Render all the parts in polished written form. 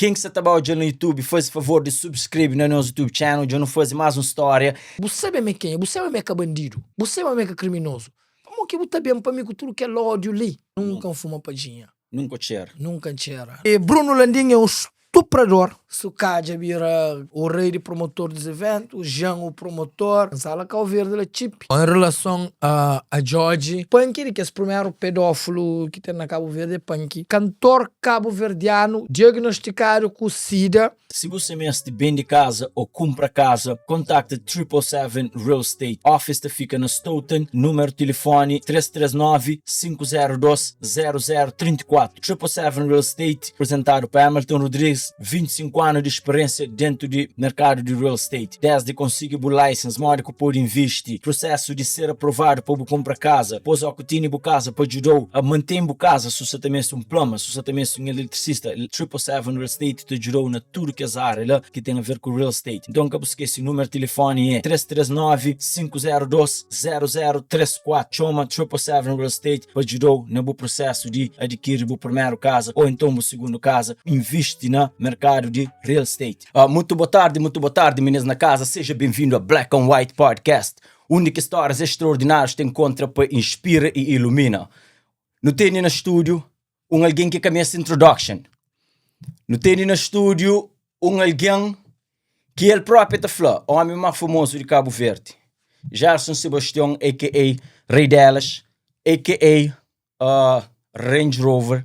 Ken ki sa ta ba odja-l na YouTube, faze favor di subskrebe na nos YouTube channel. Dja nu faze más un stória. Bu sabe ma é kenha, bu sabe ma é ka bandidu, bu sabe ma é ka kriminozu. Pamodi ki bu ta ben pa mi ku tudu kel ódiu li? Nunka N fuma padjinha. Nunka txera. Nunka N txera. E Bruno Landim é un stuprador. Sukadja bira o rei di promotor des eventu, Jean o promotor. N sala Kau Verdi la txipi. En relason a Djodje, Panki di kes primeru pedófulu ki ten na Kabu Verdi é Panki. Kantor kabuverdianu diagnostikadu ku sida. Si bu sa meste bende kaza ô kunpra kaza, kontakta Triple Seven Real Estate. Office ta fika na Stoughton, númeru tilifoni 339 502 0034. Triple Seven Real Estate, Apresentadu pa Hamilton Rodrigues, 25 anu di speriensia dentu di merkadu di real estate, desdi konsigi bu license, modi ku podi invisti, prusesu di ser aprovadu pa bu kunpra kaza, pos o ku tini bu kaza pa djudau a mantém bu kaza, su sa ta mesti un plumber, su sa ta mesti un eletricista, Triple Seven Real Estate ta djudau na tudu kes ária la ki ten a ver ku real estate. Nton ka bu skesi numeru tilifoni é 339 502 0034. Txoma Triple Seven Real Estate pa djudau na bu prusesu di adikiri bu primeru kaza ô enton bu sigundu kaza. Invisti na merkadu di real estate. Mutu bo tardi, mutu bo tardi minis na kaza, seja benvindu a Black on White Podcast, undi ki stórias extraordinárius ta enkontra pa inspira i ilumina. Nu tene na stúdiu un algen ki ka meste introduction. Nu tene na stúdiu un algen ki el própi ta fla, ómi más famozu di Kabu Verdi, Gerson Sebastião, aka Rei Delas, aka uh, Range Rover,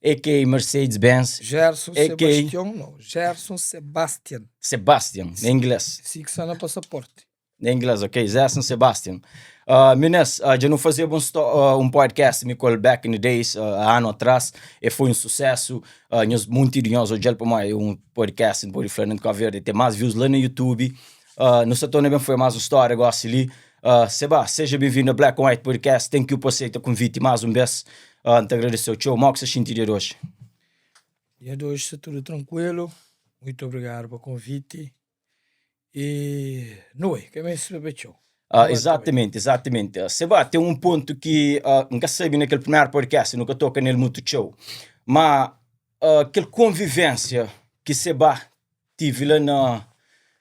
aka Mercedes-Benz, Gerson aka Sebastião, não, Gerson Sebastian. Sebastian, na inglês. Si ki sta na pasaporte. Na inglês, ok? Gerson Sebastian. Uh, Minas, uh, dja nu fazeba un, uh, un podcast mi ku el back in the days, uh, anu atrás, e foi un sucesso. Uh, nhos, munti di nhos odja-l pamodi é un podcast, n pode fla, na Cabo Verde, tem mais views lá na YouTube. Uh, nu sa torna ben foi mais un história gosi li. Uh, Seba, seja bem-vindo a Black and White Podcast. Thank you pa aceita convite mais um vez. Uh, n ta agradeceu txeu. Mo ki sa xinti dia de hoje? Dia de hoje sta tudo tranquilo. Muito obrigado pa convite. E nu bai, ka meste papia txeu. Ah, exatamente, exatamente. Ah, Seba, ten un pontu ki ah, N ka sabe na kel primeru podcast, nu ka toka nel mutu txeu. Ma ah, kel konvivénsia ki Seba tive la na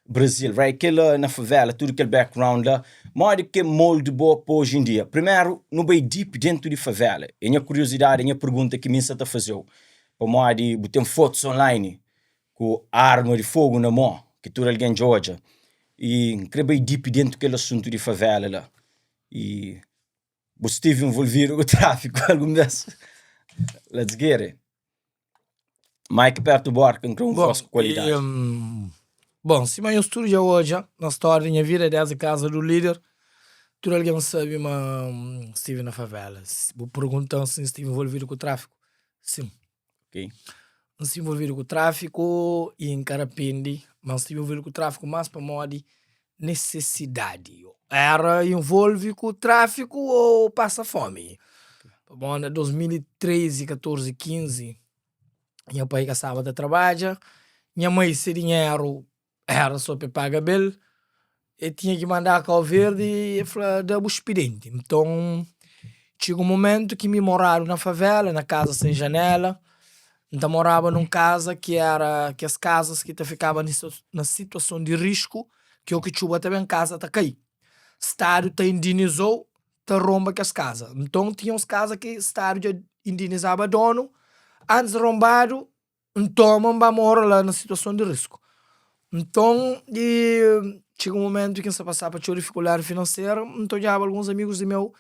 Brazil, right? Kel ah, na favela, tudu kel background la, modi ki molde bo pa oji en dia? Primeru, nu bai deep dentu di favela. É nha kuriozidadi, é nha pergunta ki mi N sa ta faze-u. Pamodi bu ten fotus online ku arma di fogu na mô ki tudu algen dja odja i N kre bai deep dentu kel asuntu di favela la i bu stive envolvidu ku trafiku algun bes? Let's get it Mike pertu borka N kre un voz ku kualidadi. Bon, sima nhos tudu dja odja na stória di nha vida desdi kaza du líder tudu algen sabe ma N stive na favela bu pergunta-m si N stive envolvidu ku trafiku sin. Ok. N stive envolvidu ku tráfiku i N ka rapende, ma N stive envolvidu ku tráfiku más pamodi nesesidadi. Éra envolve ku tráfiku ô pasa fómi. Pamodi na 2013, 14, 15, nha pai ka staba ta trabadja, nha mai se dinheru Era so pa e paga bel, e tinha ki mandá Kau Verdi e e fla da bu spidenti. Nton, txiga un momentu ki mi moradu na favela, na kaza sen janela, N ta moraba nun kaza ki era kes kazas ki ta fikaba na situason di risku, ki o ki txuba ta ben kaza ta kai. Stadu ta indinizou, ta ronba kes kaza. Nton, tinha uns kaza ki stadu dja indinizaba donu, antis ronbadu N toma N ba mora la na situason di risku. Nton, di txiga un momentu ki N sta pasaba pa txeu difikuldadi finanseru, N ta odjaba alguns amigus di meu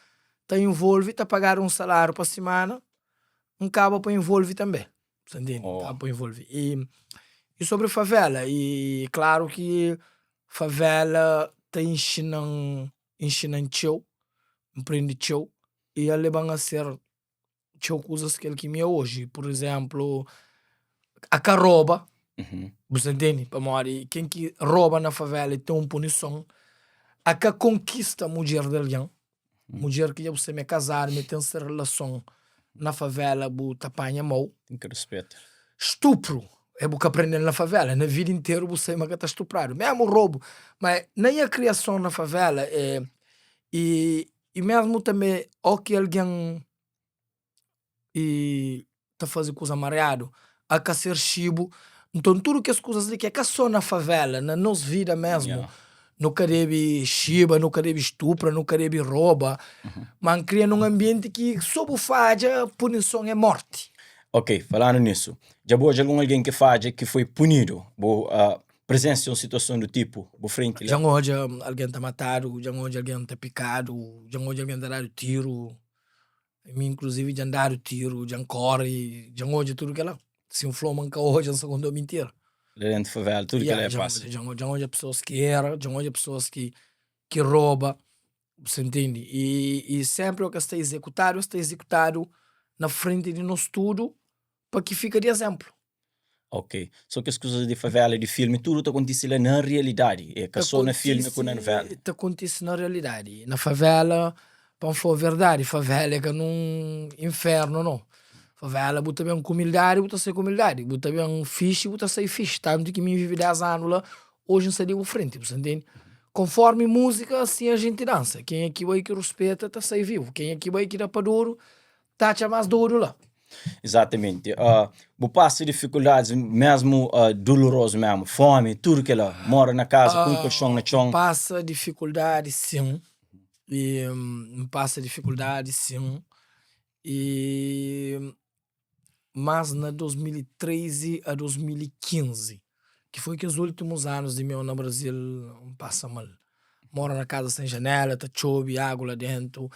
ta involve, ta pagadu un salariu pa simana, N kaba pa involve tanbe, bu ta ntende? N kaba pa involve. I i sobri favela, i klaru ki favela ta inxina-m, inxina-m txeu, N prende txeu i el leba-m a ser txeu kuzas kel ki mi é oji. Pur izénplu, a ka roba, bu sa ntende? Pamodi ken ki roba na favela e ten un punison. A ka konkista mudjer di algen, mudjer ki dja bu sabe ma é kazadu, ma e ten se relason na favela, bu ta panha mau. Ten ki ruspeta. Stupru, é bu ka prende-l na favela, na vida interu bu sabe ma ka ta stupradu. Mésmu robu, ma na nha kriason na favela, é i I mésmu tanbê, óki algen ta faze kuza mariadu, a ka ser xibu. Nton tudu kes kuzas li ki é ka sô na favela, na nos vida mésmu, nu ka debe xiba, nu ka debe stupra, nu ka debe roba, má N kria nun anbienti ki sô bu fadja punison é mórti. Ok, falando nisso, dja bu odja algun algen ki fadja ki foi punidu? Bu presensia un situason du tipu bu frenti la? Dja N odja algen ta matadu, dja N odja algen ta pikadu, dja N odja algen ta dadu tiru, mi inkluzivi dja N dadu tiru, dja N kori, dja N odja tudu kela. Si N fla ma N ka odja N sta konta mintira. La dentu favela tudu kela e pasa. Dja N odja pesoas ki era, dja N odja pesoas ki roba, bu sta ntende? I senpri o ki es ta izekutadu, es ta izekutadu na frenti di nos tudu pa ki fika di azenplu. Ok, so kes kuzas di favela, di filmi, tudu ta kontise la na realidadi, e ka so na filmi ku na novela? Ta kontise na realidadi. Na favela, pa N fla-u verdadi, favela e ka nun infernu no. Favela bu ta ben ku umildadi, bu ta sai ku umildadi, bu ta ben fixi, bu ta sai fixi. Tantu ki mi N vive 10 anu la, oji N sta di bu frenti, bu sta ntende? Konformi muzika, asin a jenti dansa. Kenha ki bai ki ruspeta ta sai vivu, kenha ki bai ki da pa duru, ta atxa más dodu la. Exatamente. Uh, bu pasa difikuldadis mesmu uh, doloroso mesmu, fome, tudu kela, mora na casa ku um colchão na txon. Pasa difikuldadi sim, e N pasa difikuldadi sim, e mas na 2013 a 2015, ki foi kes últimus anus di meu na Brasil, N pasa mal. Mora na kaza sen janela, ta txobi agu la dentu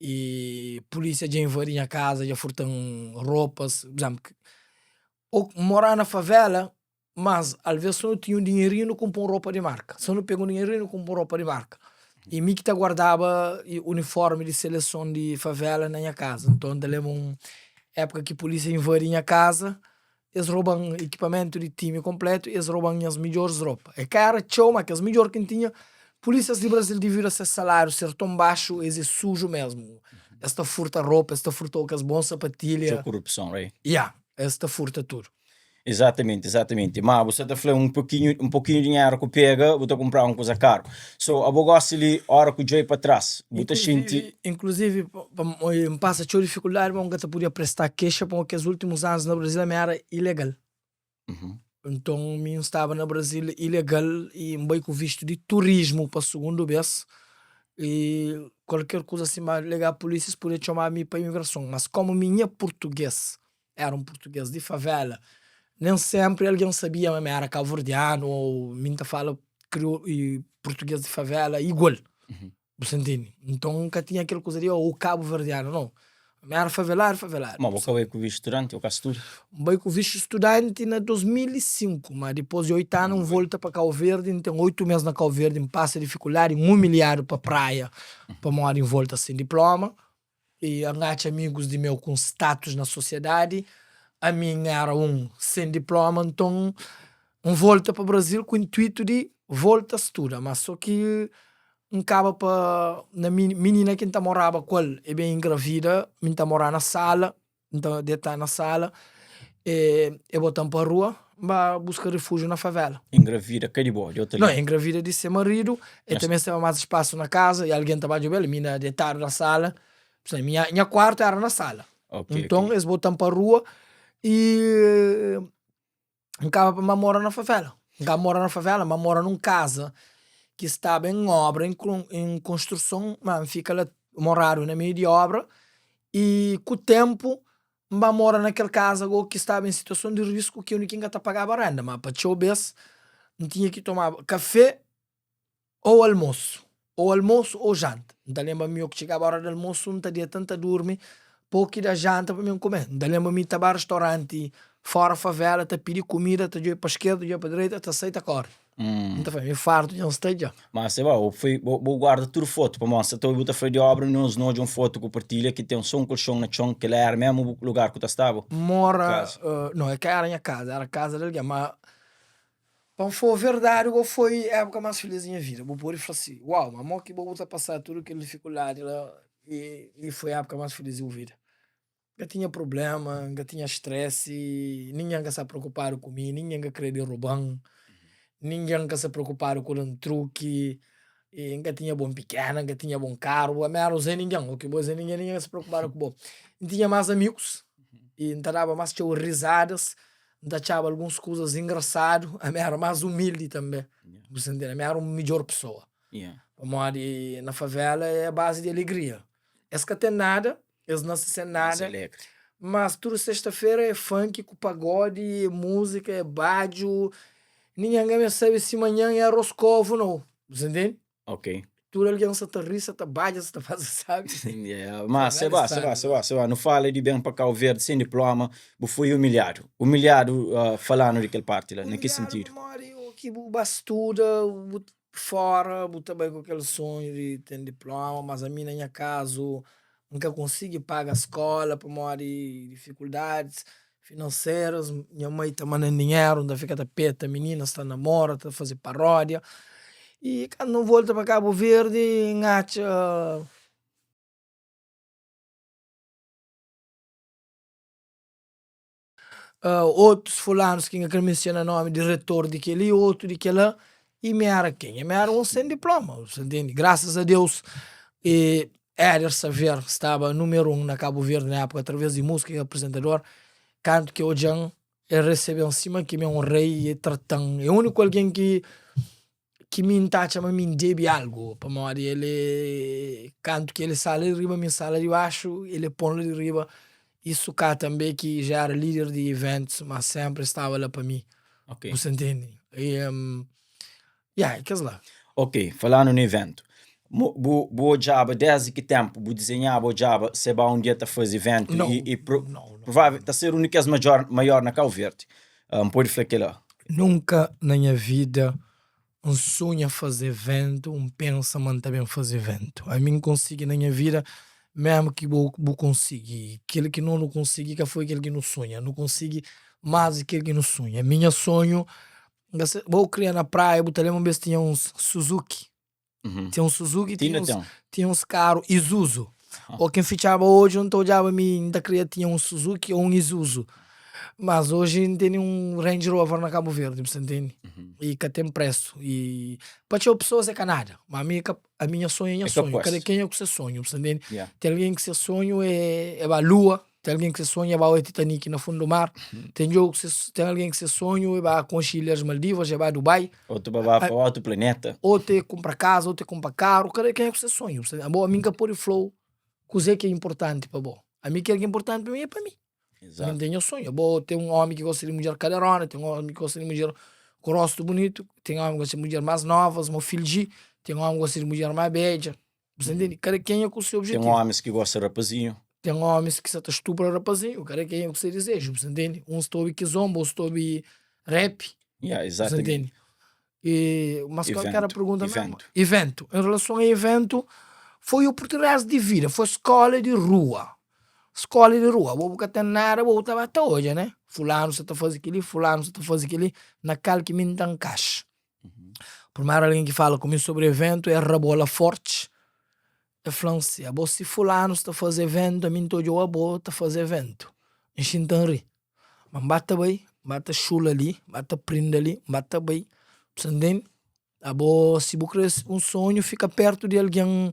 i pulisia dja invadi nha kaza, dja furta-m ropas. Pur izénplu, ô mora na favela, mas alvês si nu tinha un dinherinhu nu kunpra un ropa di marka, si nu pega un dinherinhu nu kunpra un ropa di marka. I mi ki ta guardaba uniformi di seleson di favela na nha kaza. Nton, N ta lenbra un épuka ki pulisia invadi nha kaza, Es roba-m ekipamentu di timi konplétu i es roba-m nhas midjóris ropa. É ka éra txeu, má kes midjór ki N tinha. Pulísias di Brazil, dividu a ses saláriu ser ton baxu, es é suju mésmu. Es ta furta ropa, es ta furta-u kes bon sapatilha. Txeu korupson, right? Ya, es ta furta tudu. Izatamenti, izatamenti. Má bu sa ta fla un pokinhu, un pokinhu dinheru ku pega, bu ta kunpra un kuza karu. So, abo gosi li, óra ku djoi pa tras, bu ta xinti. Inkluzivi, N pasa txeu difikuldadi pamodi N ka ta podia presta kexa pamodi kes últimus anus na Brazil ami éra ilegal. Nton mi N staba na Brazil ilegal i N bai ku vistu di turismu pa sugundu bês i kualker kuza si ma lega pulisia es podia txoma mi pa imigrason. Mas komu mi nha purtugês éra un purtugês di favela, nen senpri algen sabia ma mi éra kabuverdianu ô mi N ta fala purtugês di favela igual. Bu sa ntende? Nton, ka tinha kel kuza di, oh, o kabuverdianu, nau. Mi éra faveladu, faveladu. Ma bo ka bai ku vistu studanti ô ka studa? N bai ku vistu studanti na 2005, ma dipôs di 8 anu N volta pa Kau Verdi, N ten 8 mês na Kau Verdi, N pasa difikuldadi, N umilhadu pa praia pamodi N volta sen diploma. I N atxa amigus di meu ku un status na sosiedadi, ami N éra un sen diploma, nton N volta pa Brazil ku intuitu di volta studa, ma so ki N kaba pa na minina ki N ta moraba ku el e ben ingravida, mi N ta mora na sala, N ta deta na sala, e e bota-m pa rua, N ba buska rifujiu na favela. Ingravida ka di bo, di otu algen? Nau, ingravida di se maridu, e ta mesteba mas spasu na kaza, i algen ta ba djobe-l, mi na detadu na sala, nha kuartu era na sala, nton es bota-m pa rua i N kaba pa N ba mora na favela. N kaba mora na favela, N ba mora nun kaza ki staba en obra, en konstruson, ma N fika la moradu na meiu di obra i ku tenpu N ba mora na kel kaza go ki staba en situason di risku ki undi ki N ka ta pagaba renda, ma pa txeu bes N tinha ki tomaba kafe Ou almosu, ou almosu ou janta. N ta lenbra mi o ki txigaba ora di almosu N ta deta N ta durmi pa o ki da janta pa mi N kume. N ta lenbra mi ta ba restauranti fora favela ta pidi kumida ta djobe pa skerda ta djobe pa direita ta sai ta kori. N ta fla mi fartu dja N sta dja. Ma se ba, bo foi bo bo guarda tudu fotu pamodi sa ta obi bu ta fla di obra nos nu odja un fotu ku partilha ki ten so un kolxon na txon kila era mesmu bu lugar ku ta staba? Mora, no e ka era nha kaza era kaza di algen ma Pa N fla-u verdadi, go foi époka más filís di nha vida. Bu pode fla si, Uau, ma mó ki bo bu ta pasá tudu kel difikuldadi la i foi époka más filís di bu vida? N ka tinha prubléma, N ka tinha stresi, ningen ka sta preokupadu ku mi, ningen ka krê deruba-m, ningen ka sta preokupadu ku da-m truki, i N ka tinha bon pikena, N ka tinha bon karu, ami éra un Zé Ningen, oki bo é Zé Ningen, ningen ka sta preokupadu ku bo. N tinha más amigus i N ta daba más txeu rizadas. N ta atxaba alguns kuzas engrasadu, ami era más umildi tanbe, bu sa ntende? Ami era un midjór pesoa. Pamodi na favela é a bazi di alegria. Es ka ten nada, es nase sen nada, mas tudu sexta-fera é funk ku pagodi, é múzika, é badju, ningen ka ben sabe si manhan é arroz ku ovu nau, bu sa ntende? Ok. Tudu algen sa ta ri, sa ta badja, sa ta fase sabi. Yeah, ma se ba, se ba, se ba, se ba. Nu fala di ben pa Kau Verdi sen diploma, bu foi umilhadu. Umilhadu uh, falanu di kel parti la, na ki sentidu? Pamodi o ki bu ba studa, bu fora, bu ta bai ku kel sonhu di ten diploma, mas ami na nha kazu N ka konsigi paga skola pamodi difikuldadis finanseras, nha mai ta manda-m dinheru, N ta fika ta peta mininas, ta namora, ta faze paródia. I kandu N volta pa Kabu Verdi N atxa. Otus fulanus ki N ka kre mensiona nomi, diretor di kel-li, otu di kel-la, i mi éra kenha? Mi éra un sen diploma, bu sa ntende? Grasas a Deus, Éder Xavier staba numeru un na Kabu Verdi na épuka, através di múzika i aprizentador. Kantu ki el odja-m, el resebe-m sima ki mi é un rei i el trata-m. É úniku algen ki ki mi N ta atxa ma mi N debe algu, pamodi el é, kantu ki el sta la di riba mi N sta la di baxu, el é pon la di riba, i Suká tanbe ki ja era lider di iventus, ma senpri el staba la pa mi, Ok. bu sta ntende? I ya, é kes la. Ok, falando na iventu, bu bu bu odjaba desdi ki tenpu bu dizenhaba, odjaba se ba un dia ta faze iventu Nau, i i pro nau, nau. provavel ta ser un di kes madjor maior na Kau Verdi, N pode fla kela. Nunka na nha vida N sunha faze eventu, N pensa ma N ta ben faze eventu. Ami N konsigi na nha vida, mésmu ki bo bu konsigi. Kel ki no nu konsigi ka foi kel ki nu sunha. Nu konsigi más di kel ki nu sunha. Mi nha sonhu, N ka sa, bo kria na praia bu ta lenbra un bes tinha uns Suzuki. Tinha un Suzuki, Ti tinha inda uns, ten. tinha uns karu Isuzu. Ô ki N fitxaba odju N ta odjaba mi N ta kria tinha un Suzuki ô un Isuzu. Mas oji N tene un Range Rover na Kabu Verdi, bu sta ntende? I ka ten presu. I pa txeu pesoas é ka nada, ma ami ka, ami nha sonhu é nha É ka sonhu. Kada pus. kenha ku se sonhu, bu sta ntende? Yeah. Ten algen ki se sonhu é é ba lua, ten algen ki se sonhu é ba oja Titanic na fundu mar, ten djogu ki se, ten algen ki se sonhu é ba konxe Ilhas Maldivas, é ba Dubai. Otu pa ba pa otu planeta. Otu é kunpra kaza, otu é kunpra karu, kada kenha ku se sonhu. Abo ami N ka pode fla-u kuzê ki é inportanti pa bo. Ami kel ki é inportanti pa mi é pa mi. Ami N ten nha sonhu. Abo ten un ómi ki gosta di mudjer kaderona, ten ómi ki gosta di mudjer ku rostu bunitu, ten ómi ki gosta di mudjer más novas, mo fildji, ten ómi ki gosta di mudjer más bedja. Bu sta ntende? Kada kenha ku se objetivu. Ten ómis ki gosta di rapazinhu. Ten ómis ki sa ta stupra rapazinhu. Kada kenha ku se dizeju, bu sta ntende? Uns ta obi kizomba, otus ta obi rap. Ya, Bu sta exatamente. ntende? E, mas qual que era a Iventu, pergunta mesmo? iventu. Iventu. Em relação a evento, foi oportunidades de vida, foi escola de rua. Escola de rua, bo bu ka ten nada, bo bu ta ba ta odja, né? Fulano sa ta faze kel-li, fulano sa ta faze kel-li, na kal ki mi N ta nkaxa. Primeru algen ki fala ku mi sobri eventu é Rabola Forte. El fla-m si, abo si fulanu sta faze eventu, ami N ta odja-u abo ta faze eventu. N xinta N ri. Ma N ba ta bai, N ba ta xula li, N ba ta prinda li, N ba ta bai. Bu sta ntende? Abo si bu kre un sonhu, fika pertu di algen.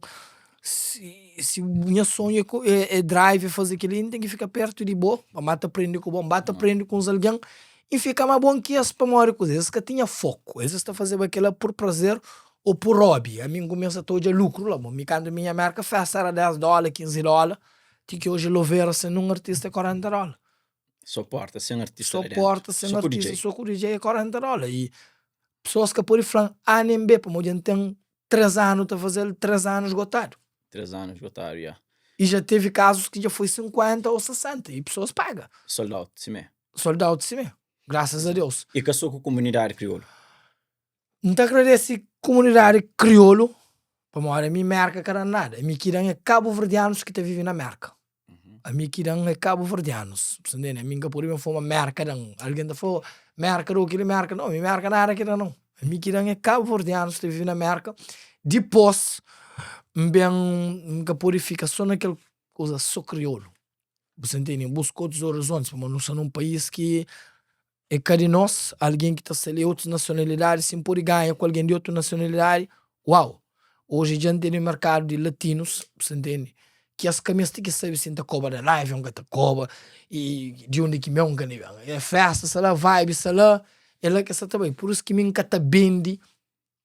Si si nha sonhu é é drive, é faze kel-li, N ten ki fika pertu di bo pa N ba ta prende ku bo. N ba ta prende ku uns algen I fika ma bon ki es pamodi kuzê? Es ka tinha foku. Es ta fazeba kila pur prazer ô pur hobby. Ami N kumesa ta odja lukru la. Bon, mi kantu mi nha Merka festa era 10 dóla, 15 dóla, ti ki oji Lovera sen nun artista é 40 dóla. Sô porta sen artista Sô la dentu. porta sen Sô ku artista, DJ. sô ku DJ é 40 dóla. I pesoas ka pode fla-m A nen B pamodi dja N ten 3 anu ta faze-l, 3 anu sgotadu. 3 anu sgotadu, ya. I dja tevi kazus ki dja foi 50 ô 60 i pesoas paga. Sold out, simé. Sold out simé, grasas a Deus. I ka so ku komunidadi kriolu. N ta agradese komunidadi kriolu pamodi ami Merka ka da-m nada. Ami ki da-m é kabuverdianus ki ta vive na Merka. Ami ki da-m é kabuverdianus. Bu sta ntende? Ami N ka pode ben fla ma Merka da-m. Algen ta fla, Merka da-u kili, Merka. Nau, ami Merka nada ki da-m nau. Ami ki da-m é kabuverdianus ki ta vive na Merka. Dipôs N ben, N ka pode fika so na kel kuza so kriolu. Bu sta ntende? Buska otus orizontis, pamodi nu sta nun país ki é ka di nos, algen ki ta sta li é otus nasionalidadi, si N pode ganha ku algen di otu nasionalidadi, uau! Oji dja N tene merkadu di latinus, bu sta ntende? Ki es ka meste ki sabe si N ta koba na live o N ka ta koba i di undi ki meu N ka ne ben. É festa sta la, vibe sta la, é la ki es sa ta bai. Pur isu ki mi N ka ta bende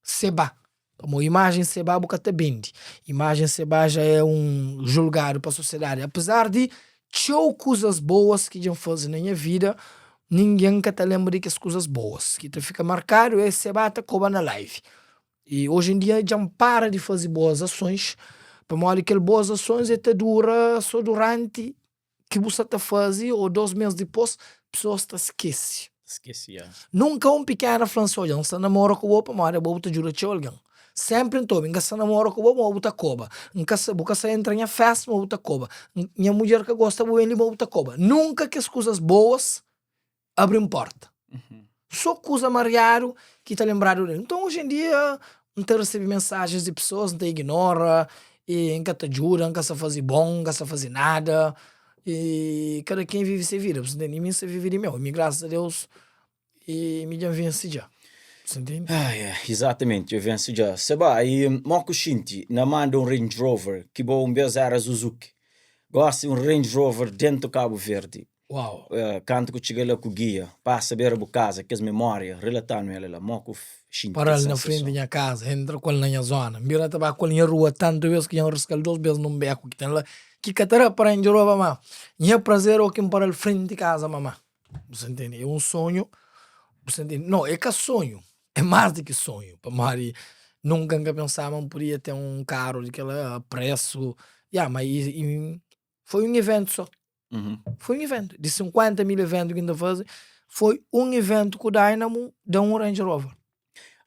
Seba. Pamodi imajen Seba bu ka ta bende. Imajen Seba ja é un julgadu pa sosiedadi. Apezar di txeu kuzas boas ki dja N faze na nha vida, ningen ka ta lenbra di kes kuzas boas. Ki ta fika markadu é Seba ta koba na live. I oji en dia dja N para di faze boas asons, pamodi kel boas asons e ta dura so duranti ki bu sa ta faze o dos mes dipos pesoas ta skese. Skese, ya. Nunka un pikena fla-m si, odja, N sta namora ku bo pamodi abo bu ta djuda txeu algen. Senpri N ta obi, N ka sta namora ku bo pamodi bu ta koba. N ka sta, bu ka sta entra nha festa pamodi bu ta koba. Nha mudjer ka gosta bu ben li pamodi bu ta koba. Nunka kes kuzas boas abri-m porta. So kuza mariadu ki ta lenbradu del. Nton, oji en dia, N ta resebe mensajens di pesoas, N ta ignora, i N ka ta djuda, N ka sta faze bon, N ka sta faze nada. I kada ken vive se vida, bu sta ntende? I mi N sta vive di meu. I mi, grasas a Deus, i mi dja N vense dja. Bu sta ntende? Ai, ai, izatamenti, dja vense dja. Seba, i mo ku xinti na manda un Range Rover ki bo un bes era Suzuki, gosi un Range Rover dentu Kabu Verdi. Uau. Kantu ku txiga la ku gia, pasa bera bu kaza, kes memoria, relata-nu el la, mo ku xinti kel Paral na sensason? frenti nha kaza, entra ku el na nha zona, N bira ta ba ku el nha rua tantu bes ki dja N riska-l dos bes nun beku ki ten la, ki ka ta da pa Range Rover ma nha prazer o ki N paral frenti kaza mama. Bu sa ntende? É un sonhu, bu sa ntende? No, é ka sonhu, é más di ki sonhu, pamodi nunka N ka pensaba ma N podia ten un karu di kel presu, ya, ma i foi un iventu so. Foi un iventu. Di 50 mil iventu ki N ta faze, foi un iventu ku Dynamo da un Range Rover.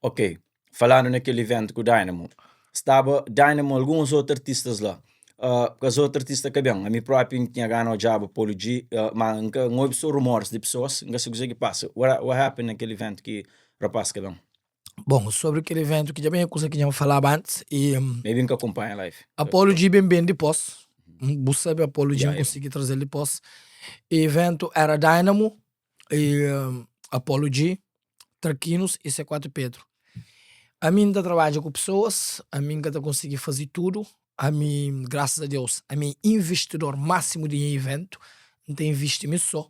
Ok, falando na kel iventu ku Dynamo, staba Dynamo alguns otu artistas la. Uh, kes otu artista ka ben. Ami propi N tinha gana odjaba Polo G, uh, ma N ka N obi so rumores di pesoas, N ka sabe kuzê ki pasa. What, what happened na kel iventu ki rapaz ka ben? Bon, sobri kel iventu ki dja ben é kuza ki dja N falaba antis i. Maybe N ka kunpanha live. Apollo G ben ben dipos. Bu sabe Apollo G N konsigi traze-l dipos. Iventu era Dynamo i Apollo G, Trakinos i C4 Pedro. Ami N ta trabadja ku pesoas, ami N ka ta konsigi faze tudu. Ami, grasas a Deus, ami é investidor másimu di nha iventu. N ta invisti mi so.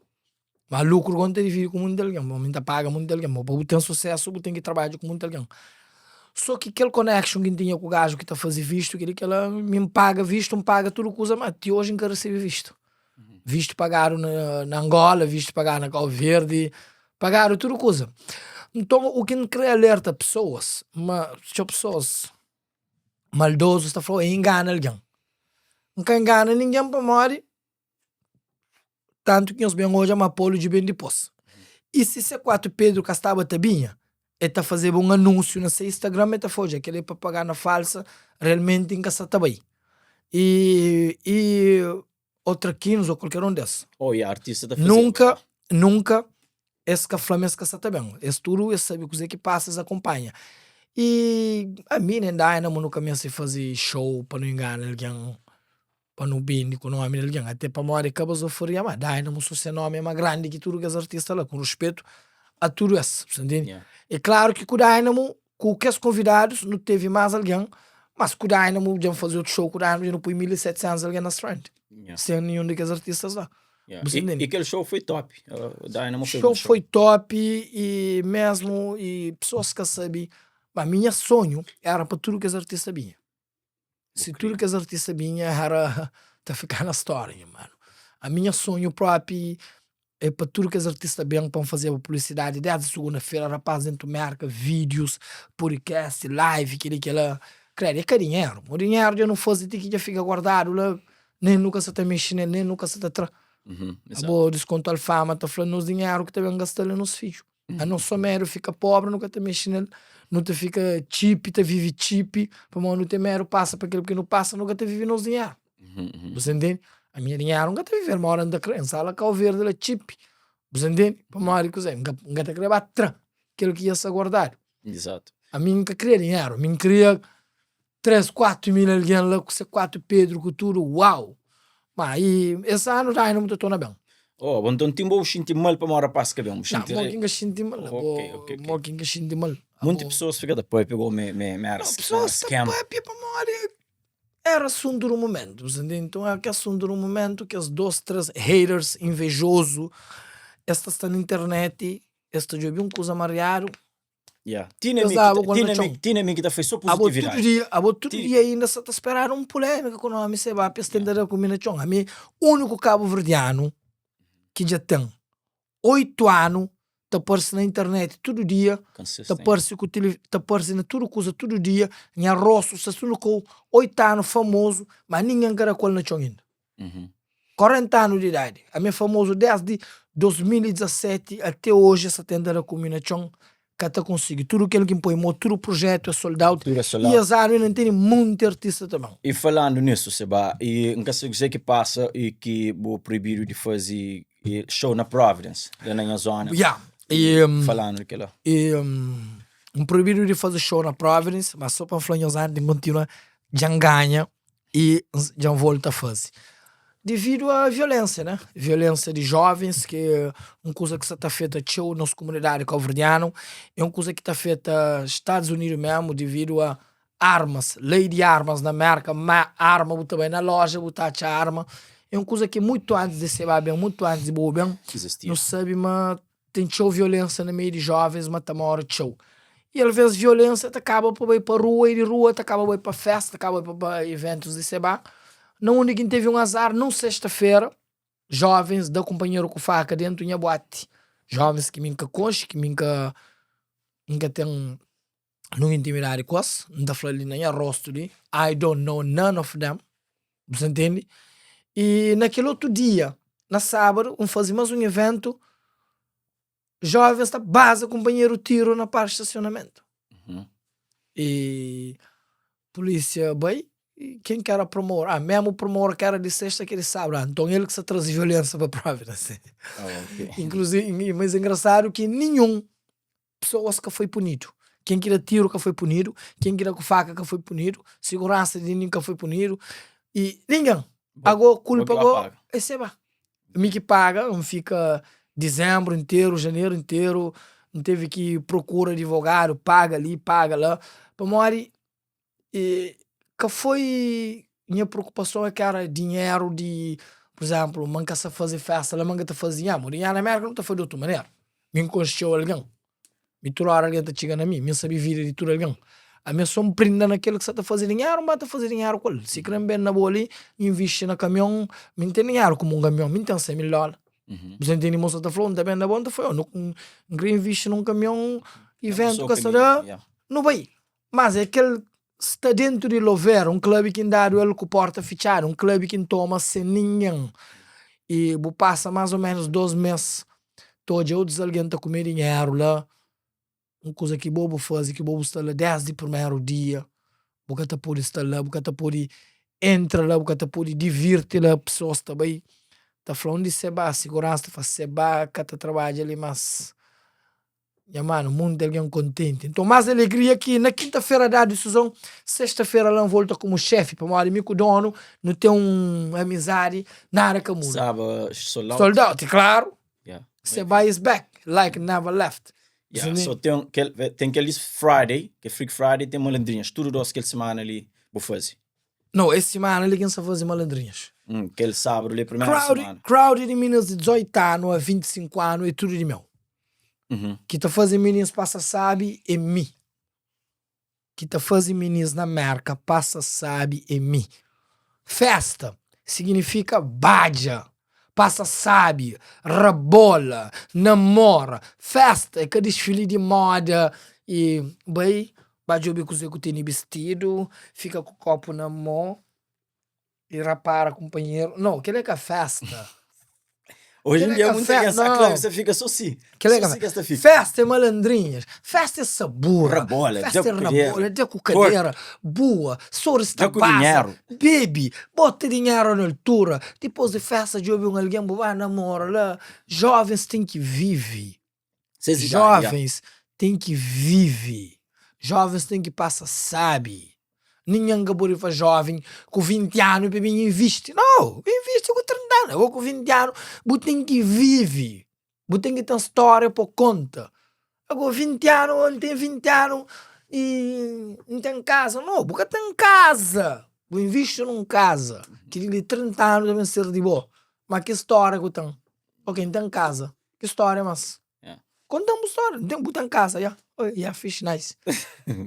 Ma lukru gosi N ta dividi ku munti algen, mi N ta paga munti algen, ma pa bu ten susesu bu ten ki trabadja ku munti algen. So ki kel connection ki N tinha ku gaju ki ta fazi vistu, keli kela, mi N paga vistu, N paga tudu kuza, ma ti oji N ka resebe vistu. Vistu pagadu na Angola, vistu pagadu na Kau Verdi, pagadu tudu kuza. Nton u ki N kre alerta pesoas, ma txeu pesoas maldozus ta fla, e ingana algen. N ka ingana ningen pamodi Tantu ki nhos ben odja ma Polu dja ben dipôs. I si se 4 Pedru ka staba ta binha, el ta fazeba un anúnsiu na se Instagram, el ta fla, Odja, kel-li é propaganda falsa, realmenti N ka sta ta bai. I i ô Traquinos ô kualker un des. Oh ya, artista ta fazeba. Nunka, nunka es ka fla ma es ka sta ta ben. Es tudu es sabe kuzê ki pasa, es akonpanha. I ami nen Dynamo nu ka meste faze show pa nu ingana algen. Pa nu bende ku nomi di algen, ate pamodi ka bazofaria ma Dynamo so se nomi é ma grandi ki tudu kes artista la, ku ruspetu a tudu es, bu sta ntende? Yeah. É klaru ki ku Dynamo, ku kes konvidadus nu tevi mas algen, mas ku Dynamo dja N faze otu show ku Dynamo dja nu poi 1700 algen na Strand, Yeah. sen ninhun di kes artistas la, Yeah. bu sta E, ntende? e kel show foi top. Uh, Dynamo foi Show bom show. foi top e mesmu e pesoas ka sabe, ma mi nha sonhu era pa tudu kes artista binha. Si tudu kes artista binha era ta fika na stória nha manu. Ami nha sonhu propi é pa tudu kes artista ben pa N fazeba publisidadi desdi sugunda-fera, rapaz dentu Merka, vídius, podcast, live, keli kela. Kredu é ka dinheru, mo dinheru dja nu faze ti ki dja fika guardadu la, nen nu ka sa ta mexi nel, nen nu ka sa ta tra. Abo diskontu Alfama ta fla nos dinheru ki ta ben gasta-l é nos fidju. A nos so medu fika pobri nu ka ta mexi nel, nu ta fika txipi, ta vivi txipi, pamodi nu ten medu pasa pa kel ki nu pasa, nu ka ta vivi nos dinheru. Bu sa ntende? Ami nha dinheru N ka ta vive-l ma ora N ta kre, N sta la Kau Verdi la txipi. Bu sa ntende? Pamodi kuzê? N ka N ka ta kre ba tra kel ki dja sta guardadu. Izatu. Ami N ka kria dinheru, ami N kria 3, 4 mil algen la ku se 4 Pedru ku tudu, uau! Ma i es anu Dynamo ta torna ben. Oh, bon, nton ti bo xinti mal pamodi rapaz ka ben, bu Nah, xinti mo rei. ki N ka xinti mal, Ok, bo, ok, ok. mo ki N ka xinti mal. Munti Abo. pesoas fika ta papia go me me me era Não, era pesoas ta scam. papia pamodi. Era asuntu di mumentu, bu sa ntende? Nton era ki asuntu di mumentu, kes dos, tres haters invejozu, es ta sta na interneti, es ta djobe un kuza mariadu, Yeah. Ti na es mi da ki abo ta, ku ti el na na mi, txon. ti na mi ki ta fai so Abo tudu positividadi. dia, abo tudu Ti, dia inda sa ta speradu un pulémika ku nomi Seba pa es tenta da ku mi na txon. Ami úniku kabuverdianu ki dja ten 8 anu ta parse na internet tudu dia, ta Consistent. parse ku tele, ta parse na tudu kuza tudu dia, nha rostu sta tudu kou, 8 anu famozu, ma ningen ka da ku el na txon inda. Uhum. 40 anu di idadi, ami é famozu desdi 2017 ate oji es ta tenta da ku mi na txon, ka ta konsigi. Tudu kel ki N poi mo, tudu projetu é sold out, Tudu é sold i out. es anu inda N tene monti artista ta ben. I falandu nisso, Seba, i N ka sabe kuzê ki pasa i ki bu proibidu di faze show na Providence, la na nha zona. Ya, i Falanu di kela. i N proibidu di faze show na Providence, ma so pa N fla nhos antis di N kontinua, dja N ganha i dja N volta faze. Dividu a violensia, né? Violensia di jovens, ki é un kuza ki sa ta afeta txeu nos komunidadi kauverdianu, é un kuza ki ta afeta Stadus Unidu mesmu dividu a armas, lei di armas na Merka, ma arma bu ta bai na loja bu ta atxa arma, é un kuza ki mutu antis di seba ben, mutu antis di bo ben, Existia. nu sabe ma ten txeu violensia na meiu di jovens, ma ta more txeu. I alvês violensia ta kaba pa bai pa rua i di rua ta kaba bai pa festa, ta kaba bai pa iventus di seba. Na undi ki N tevi un azar, nun sexta-fera, jovens da kunpanheru ku faka dentu nha buati. Jovens ki mi N ka konxe, ki mi N ka N ka ten nun intimidadi ku es, N ta fla li na nha rostu li, I don't know none of them, bu sa ntende? I na kel otu dia, na sábadu, N faze más un iventu, jovens ta baza kunpanheru tiru na parki di stasionamentu. I pulísia bai, i ken ki éra promor? Ah, mésmu promor ki éra di sexta ki é di sábadu. Ah, nton el ki sta traze violénsia pa Providence. Inkluzivi, mas engrasadu ki ninhun Pesoas ka foi punidu. Ken ki da tiru ka foi punidu, ken ki da ku faka ka foi punidu, siguransa di nin ka foi punidu i ningen. Ago kulpa go é seba. Mi ki paga, N fika dizenbru interu, janeru interu, N tevi ki prokura adivogadu, paga li, paga la, pamodi E ka foi nha preokupason é ki era dinheru di, pur izénplu, ma N ka sa faze fésta la, ma N ka ta faze nha. Mo dinheru na Mérka nu ta faze di otu manera. Mi N konxe txeu algen, mi tudu óra algen ta txiga na mi, mi N sabe vida di tudu algen. Ami é so N prinda na kel ki sa ta faze dinheru, N ba ta faze dinheru ku el. Si kre N ben na bo li, N invisti na kamion, mi N ten dinheru kuma un kamion, mi N ten 100 mil dóla. Bu sa ntende? Mo sa ta fla, N ta ben na bo, N ta fla, N kre invisti na un kamion, iventu ka sa da, nu bai. Mas é kel sta dentu di Lovera, un club ki N dadu el ku porta fitxadu, un club ki N toma sen ningen. I bu pasa mas o menus dos mes ta odja otus algen ta kume dinheru la, un kuza ki bo bu faze, ki bo bu sta la desdi primeru dia, bu ka ta pode sta la, bu ka ta pode entra la, bu ka ta pode divirti la, pesoas ta bai ta fla undi Seba, siguransa ta fla Seba ka ta trabadja li mas. Nha mano, munti algen kontenti. Nton, más alegria ki na kinta-fera dadu disizon, sexta-fera la N volta komu xefi, pamodi mi ku donu nu ten un amizadi nada ka muda. Staba sold out. Sold out, klaru. Yeah. Seba is back, like never left. Yeah, so ten kel, ten kel di Friday, ke Freak Friday, ten malandrinhas. Tudu dos kel semana li bu faze. No, es simana li ki N sta faze malandrinhas. Kel sábadu li, primeru Crowd, semana. crowd di minas di 18 anu a 25 anu é tudu di meu. Ki ta faze minis pasa sabi é mi Ki ta faze minis na Merka pasa sabi é mi Festa signifika badja, pasa sabi, rabola, namora Festa é ka disfili di moda i bai ba djobe kuze ku tene bistidu, fika ku kopu na mo. I rapara kunpanheru. No, kel-li é ka fésta. Hoje em Kel-li é dia ka muita fé- gente não. claro, você fica só si. Kel-li é Só ka si que esta fica. Fésta é malandrinhas, fésta é sabura, Rabola, fésta é dja ku cadeira. rabola, dja ku kadera, bua, soris ta Dja ku baza, dinheru. bebe, bota dinheru na altura, dipôs di fésta djobe un algen bu ba namora la. Jovens ten ki vive. Ses idadi, ya. Jovens ten ki vive, jovens ten ki pasa sabi. Ningen ka pode fla joven ku 20 anu pa ben invisti. No, invisti ku 30 anu. Abo ku 20 anu bu ten ki vive, bu ten ki ten storia pa konta. Ago 20 anu, N ten 20 anu i N ten kaza. No, bu ka ten kaza. Bu invisti nun kaza ki di li 30 anu ta ben ser di bo. Ma ki stória ku ten? Ok, N ten kaza. Ki stória mas? Konta-m bu stória. N ten, bu ten kaza, ya. Oi, ya, fixe, nice.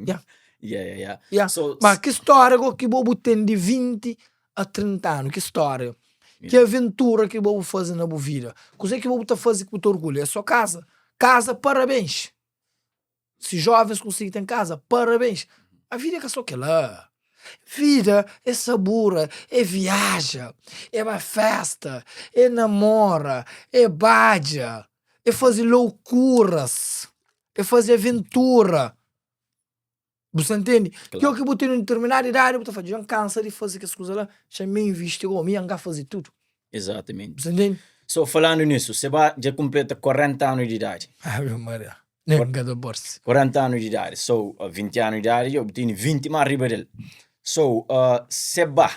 Ya. Ya, ya, ya. Ya. So, Ma ki stória go ki bo bu ten di 20 a 30 anu? Ki stória? Ki aventura ki bo bu faze na bu vida? Kuzê ki bo bu ta faze ki bu ta orgulha? É só kaza? Kaza, parabéns! Si jovens konsigi ten kaza, parabéns! Ma vida é ka só kel-la. Vida é sabura, é viaja, é ba festa, é namora, é badja, é faze loukuras, é faze aventura. Bu sta ntende? Ki o ki bu ten un determinadu idadi bu ta fla, dja N kansa di faze kes kuza la, xa mi invisti gomi, mi N ka faze tudu. Exatamente. Bu sta ntende? So, falandu nisu, Seba dja kunpleta 40 anu di idadi. Ave Maria, nen N ka ta parse. 40 anu di idadi, so 20 anu di idadi dja bu tene 20 más riba del. So, Seba,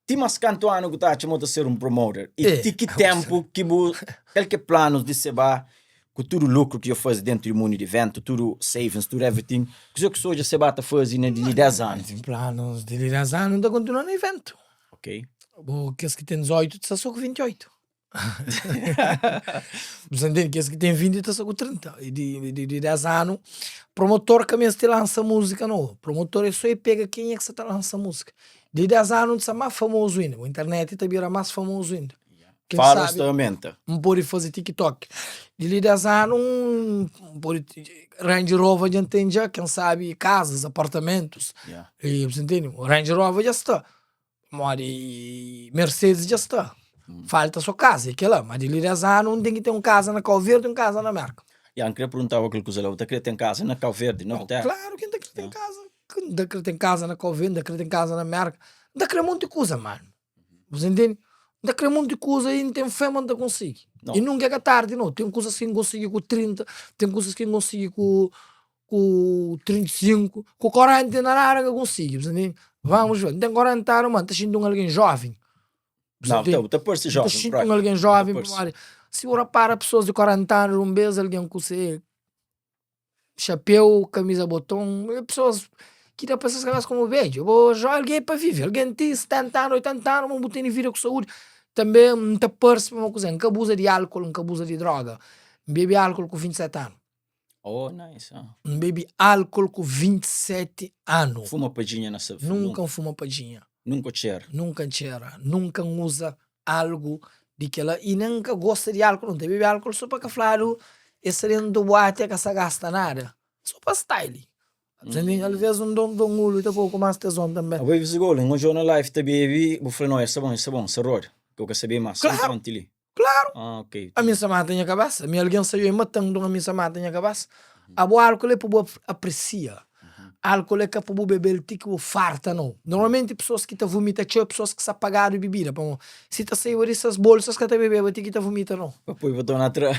Ti mas kantu anu ku ta atxa ma bu ta ser un promoter? I ti ki tempu ki bu, kal ki é planus di Seba ku tudu lukru ki dja fazi dentu di mundu di iventu, tudu savings, tudu everything, kuzê ki bu odja Seba ta fazi na di li 10 anu? Planus di li 10 anu N ta kontinua na iventu. Ok. Bo kes ki ten 18 ta sta so ku 28. Bu sa ntende? Kes ki ten 20 ta sta ku 30. I di di di 10 anu, promotor ka meste lansa múzika no. Promotor é so e pega kenha ki sa ta lansa múzika. Di 10 anu N sta más famozu inda. Internet ta bira más famozu inda. Ken Followers sabe ta aumenta. N pode faze TikTok. Di li 10 anu N pode Range Rover dja N ten dja, ken sabe kazas, apartamentus. Yeah. I bu sa ntende? Range Rover dja sta. Pamodi Mercedes dja sta, falta so kaza, é kela. Ma di li 10 anu N ten ki ten un kaza na Kau Verdi i un kaza na Merka. Ya, N kre perguntaba kel kuza la, bu ta kre ten kaza na Kau Verdi, na bu tera? Klaru ki N ta kre ten kaza, N ta kre ten kaza na Kau Verdi, N ta kre ten kaza na Merka, N ta kre monti kuza manu, bu ta intende? N ta kre monti kuza i N ten fe ma N ta konsigi. I nunka é ka tardi no, ten kuzas ki N konsigi ku 30, ten kuzas ki N konsigi ku ku 35, ku 40 na nada ka konsigi, bu sa ntende? Vamos ver, N ten 40 anu ma N ta xinti un algen joven, bu sa Não, ntende? bu ta parse N ta joven, xinti propi, un algen bu ta joven parse. pamodi si bu rapara pesoas di 40 anu di un bes algen ku se xapeu, kamiza boton, é pesoas ki ta pensa ses kabesa komu bedju, bo jo algen é pa vive, algen ti 70 anu, 80 anu ma bu tene vida ku saúdi, tanbe N ta parse pamodi kuzê, N ka abuza di álkol, N ka abuza di droga, N bebe álkol ku 27 anu. Oh, nice. Ah. N bebe álkol ku 27 anu. Fuma padjinha na sa. Nunka N fuma padjinha. Nunka txera. Nunka N txera. Nunka N uza algu di kela. I nen N ka gosta di álkol. N ta bebe álkol so pa ka fladu es sta dentu buati e ka sa gasta nada. So pa style. Mm. Alvês un don don ulu ta pô ku más tezon tanbê. Abo é gol, N odja-u na live ta bebe, bu fla, no, es sta bon, es sta bon, sa roda. Ke bu ka sabê más. Klaru! Nton, ti li. Klaru! Ah, ok. Ami N sa mata nha kabesa. Mi algen sai oi mata-m, nton ami N sa mata nha kabesa. Abo álkol é pa bu apresia. Álkol é ka pa bu bebe-l ti ki bu farta, nau. Normalmenti pesoas ki ta vumita txeu é pesoas ki sta pagadu bibida, pamodi si ta saiba di ses bolsas ka ta bebeba ti ki ta vumita, nau. Pa poi pa torna tra.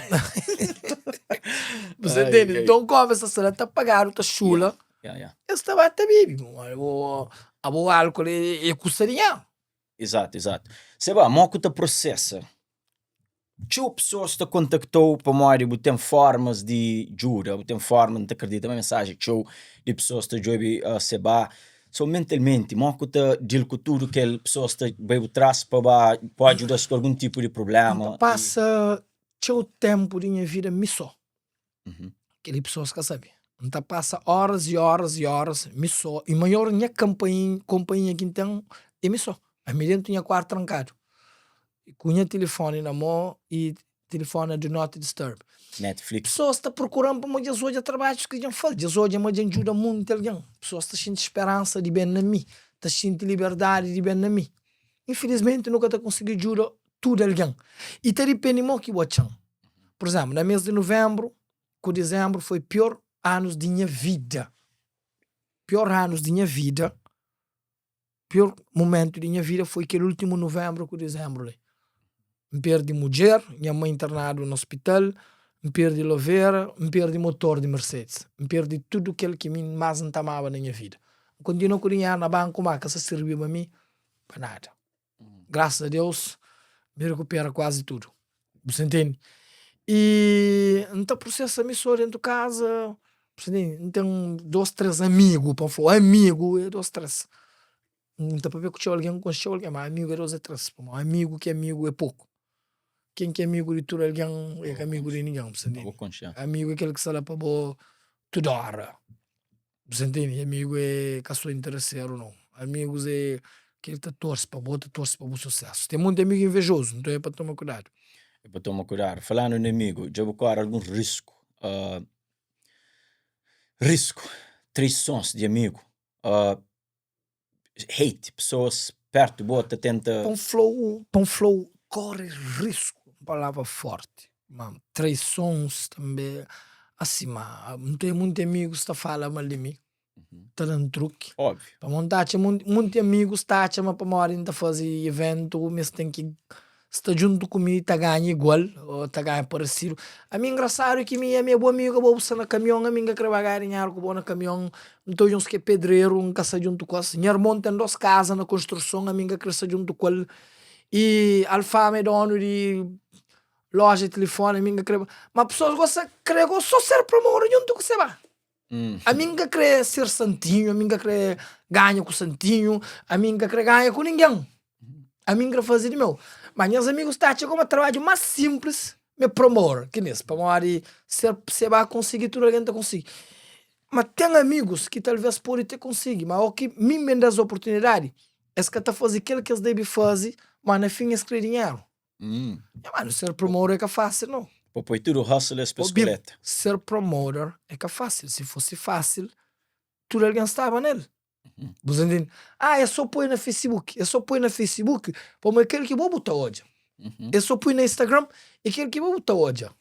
Bu sta ntende? Nton kómu es ta sta la ta pagadu ta xula, es ta ba ta bebe. Abo álkol é kusa dinheru. Exato, exato. Seba, mo ku ta prosesa? Txeu pesoas ta kontakta-u pamodi bu ten formas di djuda, bu ten forma, N ta kridita ma mensaji txeu di pesoas ta djobe uh, Seba. So mentalmenti, mo ku ta deal ku tudu kel pesoas ta bai bu tras pa ba pa djuda-s ku algun tipu di N problema ta pasa txeu ténpu di nha vida mi sô. Kel-li pesoas ka sabe. N ta pasa óras i óras i óras mi sô. I maior nha kanpain, konpainha ki N ten é mi sô. Ami déntu nha kuartu trankadu, ku nha tilifóni na mô i tilifóni na do not disturb. Netflix. Pesoas ta prokura-m pamodi dja es odja trabadjus ki dja N faze, dja es odja ma dja N djuda monti algen. Pesoas ta xinti speransa di ben na mi, ta xinti liberdadi di ben na mi. Infilismenti nu ka ta konsigi djuda tudu algen i ta dipende mo ki bu atxa-m. Pur izénplu, na mês di nuvenbru ku dizenbru foi pior anus di nha vida. Pior anus di nha vida, pior mumentu di nha vida foi kel últimu nuvenbru ku dizenbru li. N perde mudjer, nha mai internadu na ospital, N perde lovera, N perde motor di Mercedes, N perde tudu kel ki mi más N ta amaba na nha vida. N kontinua ku dinheru na banku má ka sa sirbiba mi pa nada. Graças a Deus mi recupera quase tudo. Bu sa ntende? E N ta processa mi so dentu casa, bu sa ntende? N ten dos, tres amigu pa N fla, amigu é dos, tres. N ta papia ku txeu algen, N konxe txeu algen, ma amigu é dos é tres. Pamodi amigu ki é amigu é poku. Ken ki é amigu di tudu algen é ka amigu di ningen, bu sta ntende? Amigu é kel ki sta la pa bo tudu óra, bu sta ntende? Amigu é ka so intereseru nau. Amigus é kel ki ta torse pa bo, ta torse pa bu susesu. Ten monti amigu invejozu, nton é pa toma kuidadu. É pa toma kuidadu. Falandu na amigu, dja bu kore algun risku, risku, traisons di amigu? Hate, pessoas perto bo ta tenta. Pa N fla-u, pa N fla-u, kore risku, un palavra forti, ma traisons tanbe, asi, ma N ten munti amigus ta fala mal di mi, ta da-m truki, Óbviu. pamodi N ta atxa munti amigus ta atxa ma pamodi N ta faze iventu ma es ten ki sta djuntu ku mi ta ganha igual o ta ganha paresidu. Ami engrasadu ki mi ami é bu amigu abo bu sta na kamion ami N ka kre ba ganha dinheru ku bo na kamion N ta odja uns ki é pedreru N ka sta djuntu ku es nha irmon ten dos kaza na konstruson ami N ka kre sta djuntu ku el i Alfama é donu di loja di tilifoni ami N ka kre ba ma pesoas gosta kre go so ser promodu djuntu ku seba. Ami N ka kre ser santinhu, ami N ka kre ganha ku santinhu, ami N ka kre ganha ku ningen. Ami N kre faze di meu. Ma nhas amigus ta atxa koma trabadju mas sinplis me promor ki nes, pamodi se se ba konsigi tudu algen ta konsigi. Ma ten amigus ki talves pode te konsigi, ma o ki mi N ben da-s oportunidadi, es ka ta faze kel ki es debe faze, ma na fin es kre dinheru. Nha manu, ser promoter é ka fásil nau. Pa poi tudu hustle es pa Obi-m, skoleta. ser promoter é ka fásil. Si fosi fásil, tudu algen staba nel. Bu ta ntende? Ah, é sô poi na Facebook. É sô poi na Facebook pamodi é kel ki bo bu ta odja. É sô poi na Instagram, é kel ki bo bu ta odja.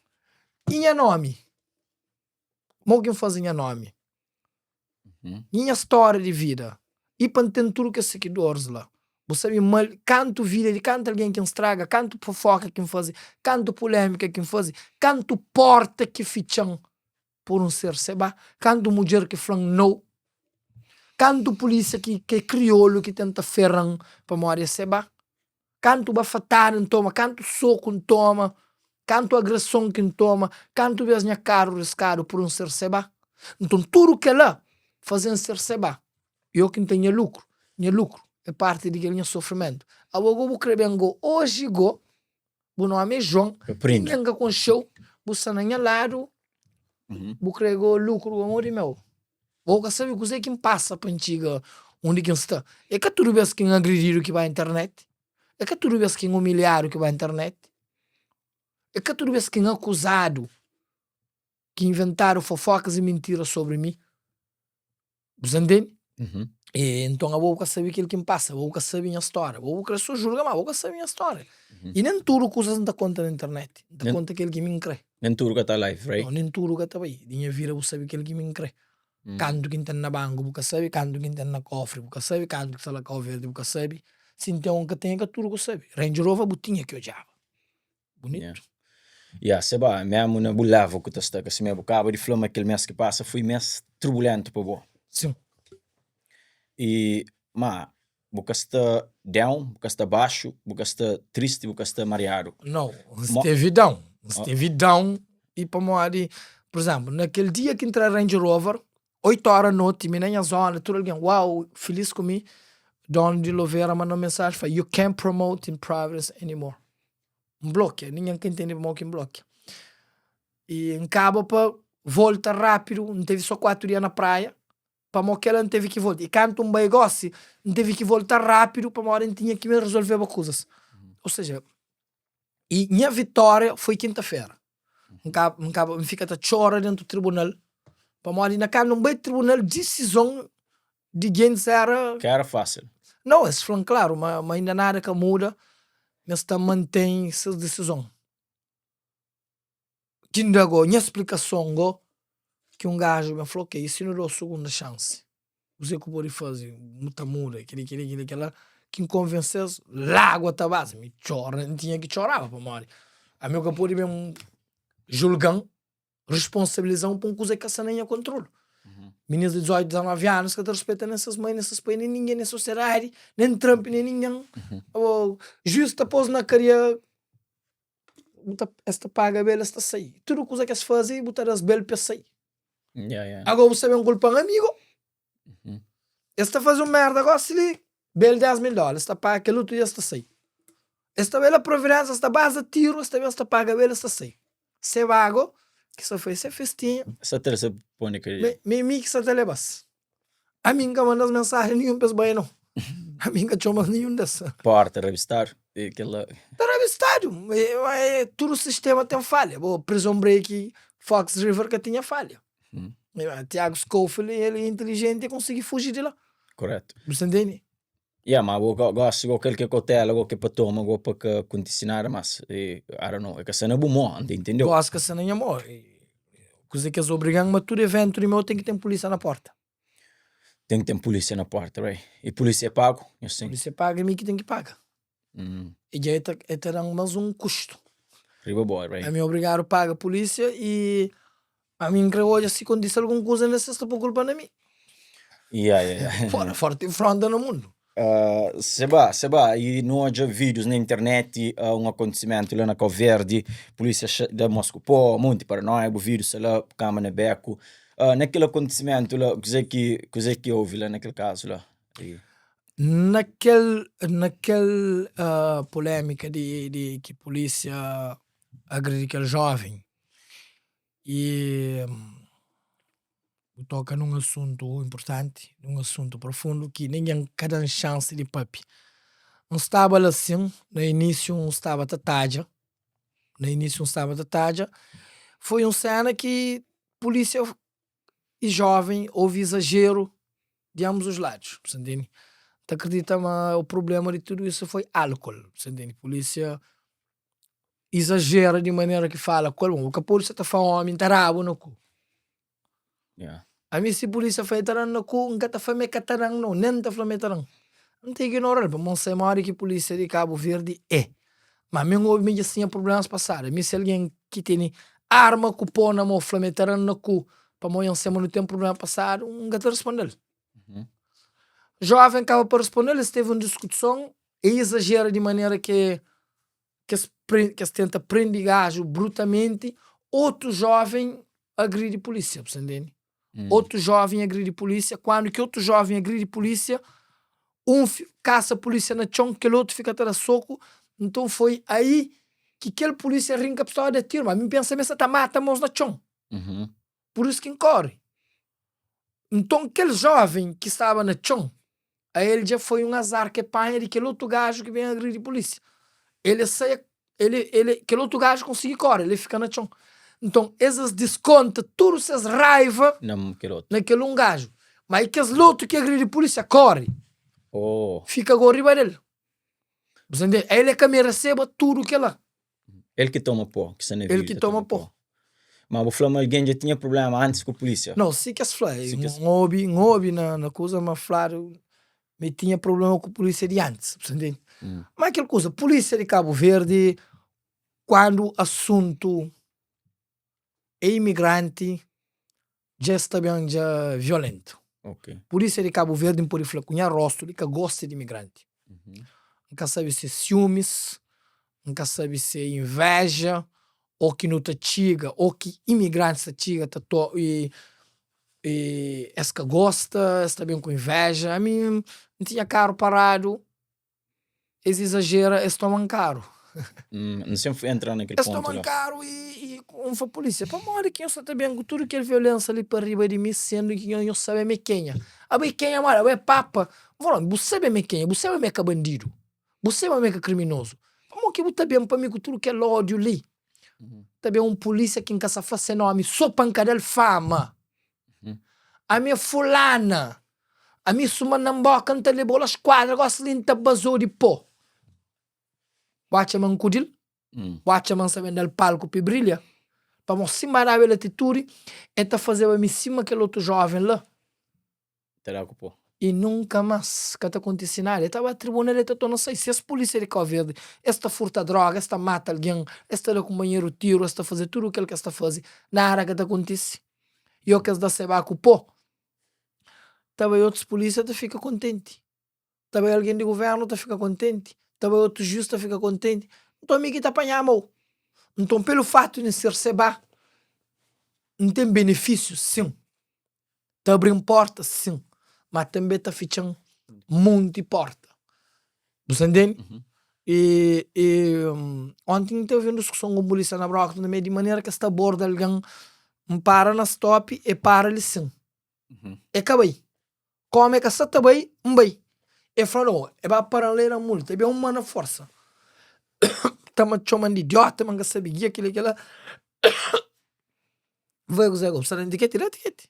I nha nómi? Mo ki N faze nha nómi? I nha stória di vida? I pa N ten tudu kes sigidoris la? Bu sabe mal kantu vida di kantu algen ki N straga, kantu fofoka ki N faze, kantu pulémika ki N faze, kantu pórta ki fitxa-m pur N ser seba, kantu mudjer ki fla-m nau, kantu pulísia ki é kriolu ki tenta fera-m pamodi é seba. Kantu bafatada N toma, kantu soku N toma, kantu agreson ki N toma, kantu bes nha karu riskadu pur N ser seba. Nton tudu kela faze-m ser seba. I o ki N ten nha lukru, nha lukru é parti di kel nha sofrimentu. Abo go bu kre ben go oji go, bu nomi é João, ningen ka konxe-u, bu sta na nha ladu, bu kre go lukru go modi meu. Bo ka sabe kuzê ki N pasa pa N txiga undi ki N sta. É ka tudu bês ki N agredidu ki bai internet. É ka tudu bês ki N umilhadu ki bai internet. É ka tudu bês ki N akuzadu, ki inventadu fofokas i mintiras sobri mi. Bu sta ntende? E nton abo bu ka sabe kel ki N pasa, abo bu ka sabe nha stória. Abo bu krê sô julga, má abo bu ka sabe nha stória. I nen tudu kuzas N ta konta na internet. N ta konta kel ki mi N krê. Nen tudu ka ta live, right? No, nen tudu ka ta bai. Di nha vida bu sabe kel ki mi N kre. Kantu ki N ten na banku bu ka sabe, kantu ki N ten na kofri bu ka sabe, kantu ki sta la Kau Verdi bu ka sabe. Si N ten o N ka ten, é ka tudu ku sabe. Range Rover bu tinha ki odjaba. Bunitu. Ya, seba, memu na bu level ku ta sta, ka simé bu kaba di fla ma kel mes ki pasa foi mes turbulentu pa bo. Sin. I, ma Bu ka sta down, bu ka sta baxu, bu ka sta tristi, bu ka sta mariadu. Nau, N stevi down. N stevi down i pamodi, pur izénplu, na kel dia ki N tra Range Rover, 8 óra noti, mi na nha zóna, tudu algen, uau, filís ku mi, dónu di Lovera manda-m mensaji, fla, You can't promote in Providence anymore. N blokia, ningen ka intende pamodi ki N blokia. I N kaba pa volta rápidu, N tevi sô 4 dia na praia, Pamó kela N tevi ki volta. I kantu N bai gósi, N tevi ki volta rápidu pamodi N tinha ki ben rezolveba kuzas. Ou seja, i nha vitória foi kinta-fera. N ka, N kaba, N fika ta txora dentu tribunal pamodi na kandu N bai tribunal disizon di gentis éra. Ka éra fásil. Nau, es fla-m klaru ma, ma inda nada ka muda, ma es ta mantén ses disizon. Tinda go, nha splikason go, ki un gaju ben fla, ok, i si nu da-u sugunda xansi, kuzê ku pode faze? Bu ta muda, keli, keli, keli, kela, ki N konvense-s, lágua ta baza, mi txora, N tinha ki txoraba, pamodi ami ka pode ben julga-m, risponsabiliza-m pa un kuza ki ka sta na nha kontrolu. Minis di 18, 19 anus ka ta rispeta nen ses mai, nen ses pai, nen ningen, nen sosiedadi, nen Trump, nen ningen. Juiz ta pô-s na kadia bu ta, es ta paga bel, es ta sai. Tudu kuza ki es faze, bu ta da-s bel pa es sai. Yeah, yeah. Agora bu sta ben kulpa-m amigo. Uhum. Es ta faze un merda gosi li. Bel 10 mil dóla, es ta paga kel otu dia es ta sai. Es ta bai la Providensia, es ta baza tiru, es ta ben es ta paga bel es ta sai. Se bago ki sa fai se festinha. Sa ta se poni ka. Mi mi mi ki sa ta leba-s. Ami N ka manda-s mensajen ninhun pa es bai nau. Ami N ka txoma-s ninhun des. Porta rabistadu e kel-la. Ta rabistadu, ma e tudu sistema ten falha. Bo Prison Break Fox River ka tinha falha. Tiago Scofield el e inteligenti e konsigi fuji di la. Koretu. Bu sta ntende? Ya, ma bo gosi go kel ki é kautela go ki é pa toma go pa ka kontisi nada mas I don't know, e ka sta na bu mo, N ta intendeu. Gosi ka sta na nha mo. Kuze ki es obriga-m ma tudu eventu di meu ten ki ten pulisia na porta. Ten ki ten pulisia na porta, right. I pulisia é pagu? Nhos ten. Pulisia é pagu, é mi ki ten ki paga. I dja e ta e ta da-m más un kustu. Riba bo, right. Ami obrigadu paga pulisia i ami N kre odja si kontise algun kuza inda si es ta poi kulpa na mi. Ya, ya, ya. Fora forti fronta na mundu. Seba, seba, i nu odja vídius na internet un akontisimentu la na Kau Verdi, pulisia da mos ku po, monti paranoia, bu vídiu sta la, kama na beku. Na kel akontisimentu la, kuze ki, kuze ki ovi la na kel kazu la? Na kel, na kel polémika di di ki pulisia agridi kel jóven i bu toka nun asuntu inpurtanti, nun asuntu profundu ki ningen ka da-m xansi di papia. N staba la sin, na inisiu N staba ta tadja, na inisiu N staba ta tadja, foi un sena ki pulisia i joven ouvi izajeru di ambos os lados, bu sa ntende? Ta akredita ma o problema di tudu isu foi álkol, bu sa ntende? Polísia izajera di manera ki fala ku el, bu ka pode sa ta fla omi N ta da-bu na ku. Ami si polísia fla el ta da-m na ku, N ka ta fla ma el ka ta da-m nau, nen N ta fla ma el ta da-m. N ta ignora-l pamodi N sabe modi ki polísia di Kabu Verdi é. Ma mi N obi ma dja-s tinha prublémas pasadu. Ami si algen ki tene arma ku pó na mô fla ma el ta da-m na ku pamodi N sabe ma nu ten prubléma pasadu, N ka ta responde-l. Jóven kaba pa responde-l, es tevi un diskuson, e izajera di manera ki es ki es tenta prende gaju brutamenti, otu jóven agridi pulísia, bu sta ntende? Otu jóven agridi pulísia, kandu ki otu jóven agridi pulísia, un kasa pulísia na txon, kel otu fika ta da soku, nton foi aí ki kel pulísia rinka pistola da tiru, ma mi pensa ma es sa ta mata mos na txon, pur isu ki N kóre. Nton kel jóven ki staba na txon, ael dja foi un azar ki el panha di kel otu gaju ki ben agridi pulísia. El sai, el, el, kel otu gaju konsigi kóre, el fika na txon. Nton, es es diskonta tudu ses raiva Na kel otu. na kel un gaju. Ma i kes lotu ki agridi pulísia kóre, Oh. fika go riba del. Bu sa ntende? El é ka mereseba tudu kel-la. El ki toma pó, ki sta na El vídiu ki ta toma toma pó. pó. Ma bu fla ma algen dja tinha prubléma antis ku pulísia? Nau, si ki es fla. Si ki es. N obi, N obi na na kuza ma fladu ma e tinha prubléma ku pulísia di antis, bu sta ntende? Ma kel kuza, pulísia di Kabu Verdi, kandu asuntu é imigranti, dja es ta ben dja violentu. Pulísia di Kabu Verdi, N pode fla ku nha rostu li, ka gosta di imigranti. N ka sabe si é siumis, N ka sabe si é inveja, ô ki nu ta txiga, ô ki imigrantis ta txiga ta to i es ka gosta, es ta ben ku inveja. Ami N tinha karu paradu, es izajera, es toma-m karu. N sen entra na kel Es pontu toma-m la. karu i N fla pulísia, pamodi ki nhos sa ta ben ku tudu kel violénsia li pa riba di mi, sendu ki nhos sabe mi é kenha? Abo é kenha modi? Abo é papa? N fla, bu sabe mi é kenha, bu sabe mi é ka bandidu, bu sabe mi é ka kriminozu, pamodi ki bu ta ben pa mi ku tudu kel ódiu li? Ta ben un pulísia ki N ka sa fla se nómi so pa N ka da-l fama. Ami é fulana, ami suma na nboka N ta leba-u la skuadra, gosi li N ta baza-u di po. Bu atxa ma N kudi-l? Bu atxa ma N sa ben da-l palku pa e brilha? Pamodi si N ba daba el atitudi, el ta fazeba mi sima kel otu jóven la. Ta da ku po. I nunka más ka ta kontise nada. El ta ba tribunal, el ta torna sai. Si es pulísia di Kau Verdi, es ta furta dróga, es ta mata algen, es ta da kunpanheru tiru, es ta faze tudu kel ki es ta faze, nada ka ta kontise. I óki es da seba ku po, ta bai otus pulísia ta fika kontenti. Ta bai algen di guvérnu ta fika kontenti, ta bai otu juís ta fika kontenti. Nton mi ki ta panha mau. Nton pelu fatu di N ser seba, N ten benefísiu? Sin. Ta abri-m pórta? Sin. Má tanbê ta fitxa-m monti pórta. Bu sta ntende? E e onti N teve un diskuson ku un pulisia na Brockton tanbe di manera ki es ta aborda algen, N para na stop e para li sin, e ka bai, komu e ka sa ta bai, N bai, e fla no, e ba paran la e da-m multa, e ben un ma na forsa, ta ma txoman di idiota, ma N ka sabe gia kila kila, N fla kuzê bu sta da-m tiketi? Da tiketi.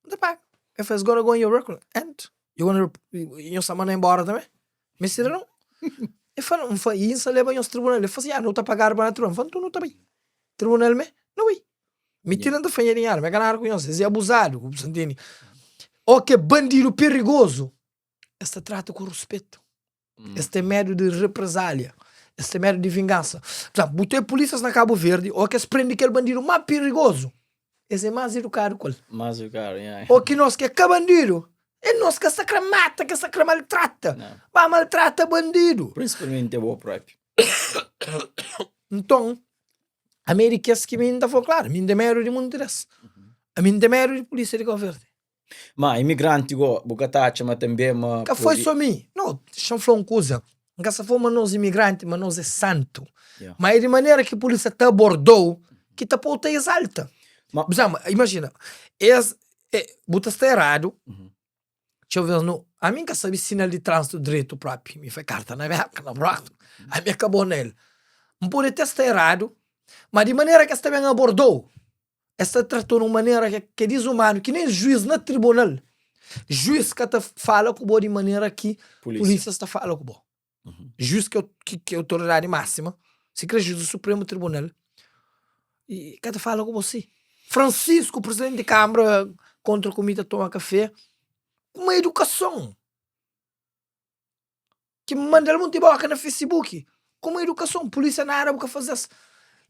N ta paga. El fla, it's gonna go in your record and you gonna nhos ta manda embora tanbe? Mi sidadon. El fla, N fla, i N sta leba nhos tribunal. El fla si, ah, nu ta pagadu pa na tribunal. N fla, nton nu ta bai. Tribunal me? Nu bai. Mi ti la N ta fla nha dinheru, mi ka nada ku nhos. Es é abuzadu, bu sa ntende? Ô ke bandidu perigozu, es ta trata ku ruspetu. Es ten medu di represália, es ten medu di vingansa. Pur izénplu, bu ten pulísias na Kabu Verdi, ô ki es prende kel bandidu más pirigozu, es é más idukadu ku el. Más idukadu, ya. Ô ki nos ki é ka bandidu, é nos ki es ta kre mata, ki es ta kre maltrata. Ba maltrata bandidu. Prinsipalmenti abo própi. Nton, ami é di kes ki mi N ta fla klaru, mi N ten medu di munti des. Ami N ten medu di pulísia di Kabu Verdi. Ma imigranti go, bu ka ta atxa ma tanbe ma Ka foi so mi. No, dexa-m fla un kuza. N ka sta fla ma nos imigranti, ma nos é santu. Yeah. Ma é di manera ki pulísia ta abordou ki ta pô-u ta exalta. Ma- Por izénplu, imajina, es, e, bu ta sta eradu, Uhum. txeu bes nu, ami N ka sabe sinal di tránsitu dretu propi, mi foi karta na Mérka, na Brockton, ami é ka bon na el. N pode até sta eradu, ma di manera ki es ta ben abordou, Es ta tratou di un manera ki é dizumanu, ki nen juiz na tribunal, juiz ka ta fala ku bo di manera ki pulísias ta fala ku bo. Juiz ki é otoridadi másima, si kre juiz di supremu tribunal, ka ta fala ku bo si. Francisco, presidenti di kambra, kontra ku mi ta toma kafé, ku uma edukason. Ki manda-l monti boka na facebook ku uma edukason pulisia nada bu ka faze-s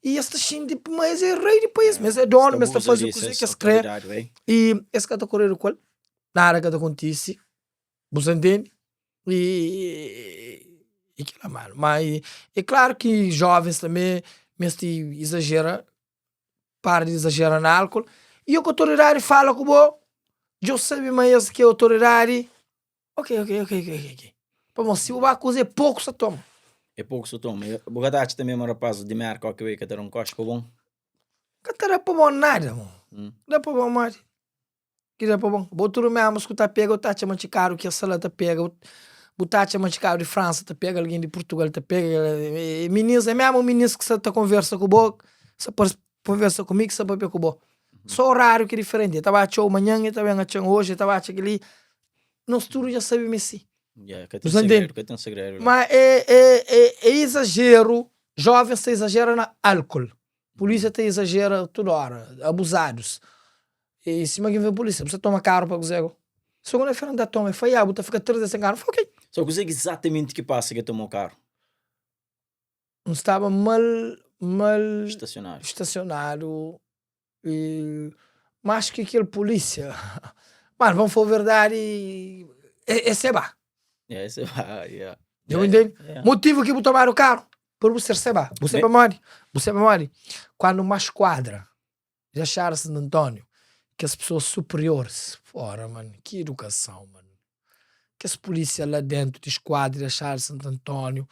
i es ta xinti ma es é rei di país ma es é donu ma es ta faze kuze ki es kre i es ka ta koredu ku el nada ka ta kontise bu sa ntende i i kila manu ma é klaru ki jovens tanbe meste izajera para di izajera na alkol i oki otoridadi fala ku bo dja bu sabe ma es ki é otoridadi. Ok, ok, ok, ok, ok. Pamodi si bu ba kuza é poku sa toma. É poku sa toma. Bu ka ta atxa tanbe ma rapaz di Merka oki bai ka ta da un koxa pa bon? Ka ta da pa bon nada mo. Da pa bon modi? Ki da pa bon? Bo tudu menbus ku ta pega bu ta atxa ma txikadu ki es sta la ta pega, bu ta atxa ma txikadu di Fransa ta pega, algen di Purtugal ta pega. Minis, é mesmu minis ki sa ta konversa ku bo, sa konversa ku mi ki sa papia ku bo. Só oráriu ki é diferenti. El ta ba atxa-u manhan, el ta ben atxa-m oji, el ta ba atxa kel-li. Nos tudu dja sabe ma é si. Yeah, ka ten Bu sta ntende? segredu, ka ten segredu la. Ma é, é, é, é izajeru, jovens ta izajera na álkol, pulísia ta izajera tudu óra, abuzadus. E sima ki N fla pulísia, bu sta toma karu pa kuzê go? Segunda-fera N ta toma, el fla, ya, bu ta fika 3 dia sen karu. N fla, ok. So kuzê ki izatamenti ki pasa ki el tomau karu? N staba mal, mal Stasionadu. stasionadu E más ki kel pulísia. Mano, pa N fla-u verdadi, é seba. É seba, yeah. Dja bu ntende? Motivu ki bu tomadu karu, pur bu ser seba. Bu sabe pamodi? Bu sabe pamodi? Kandu uma skuadra di Achada Santo António, kes pesoas superioris, fora mano, ki edukason mano. Kes pulísia la dentu di skuadra di Achada Santo António,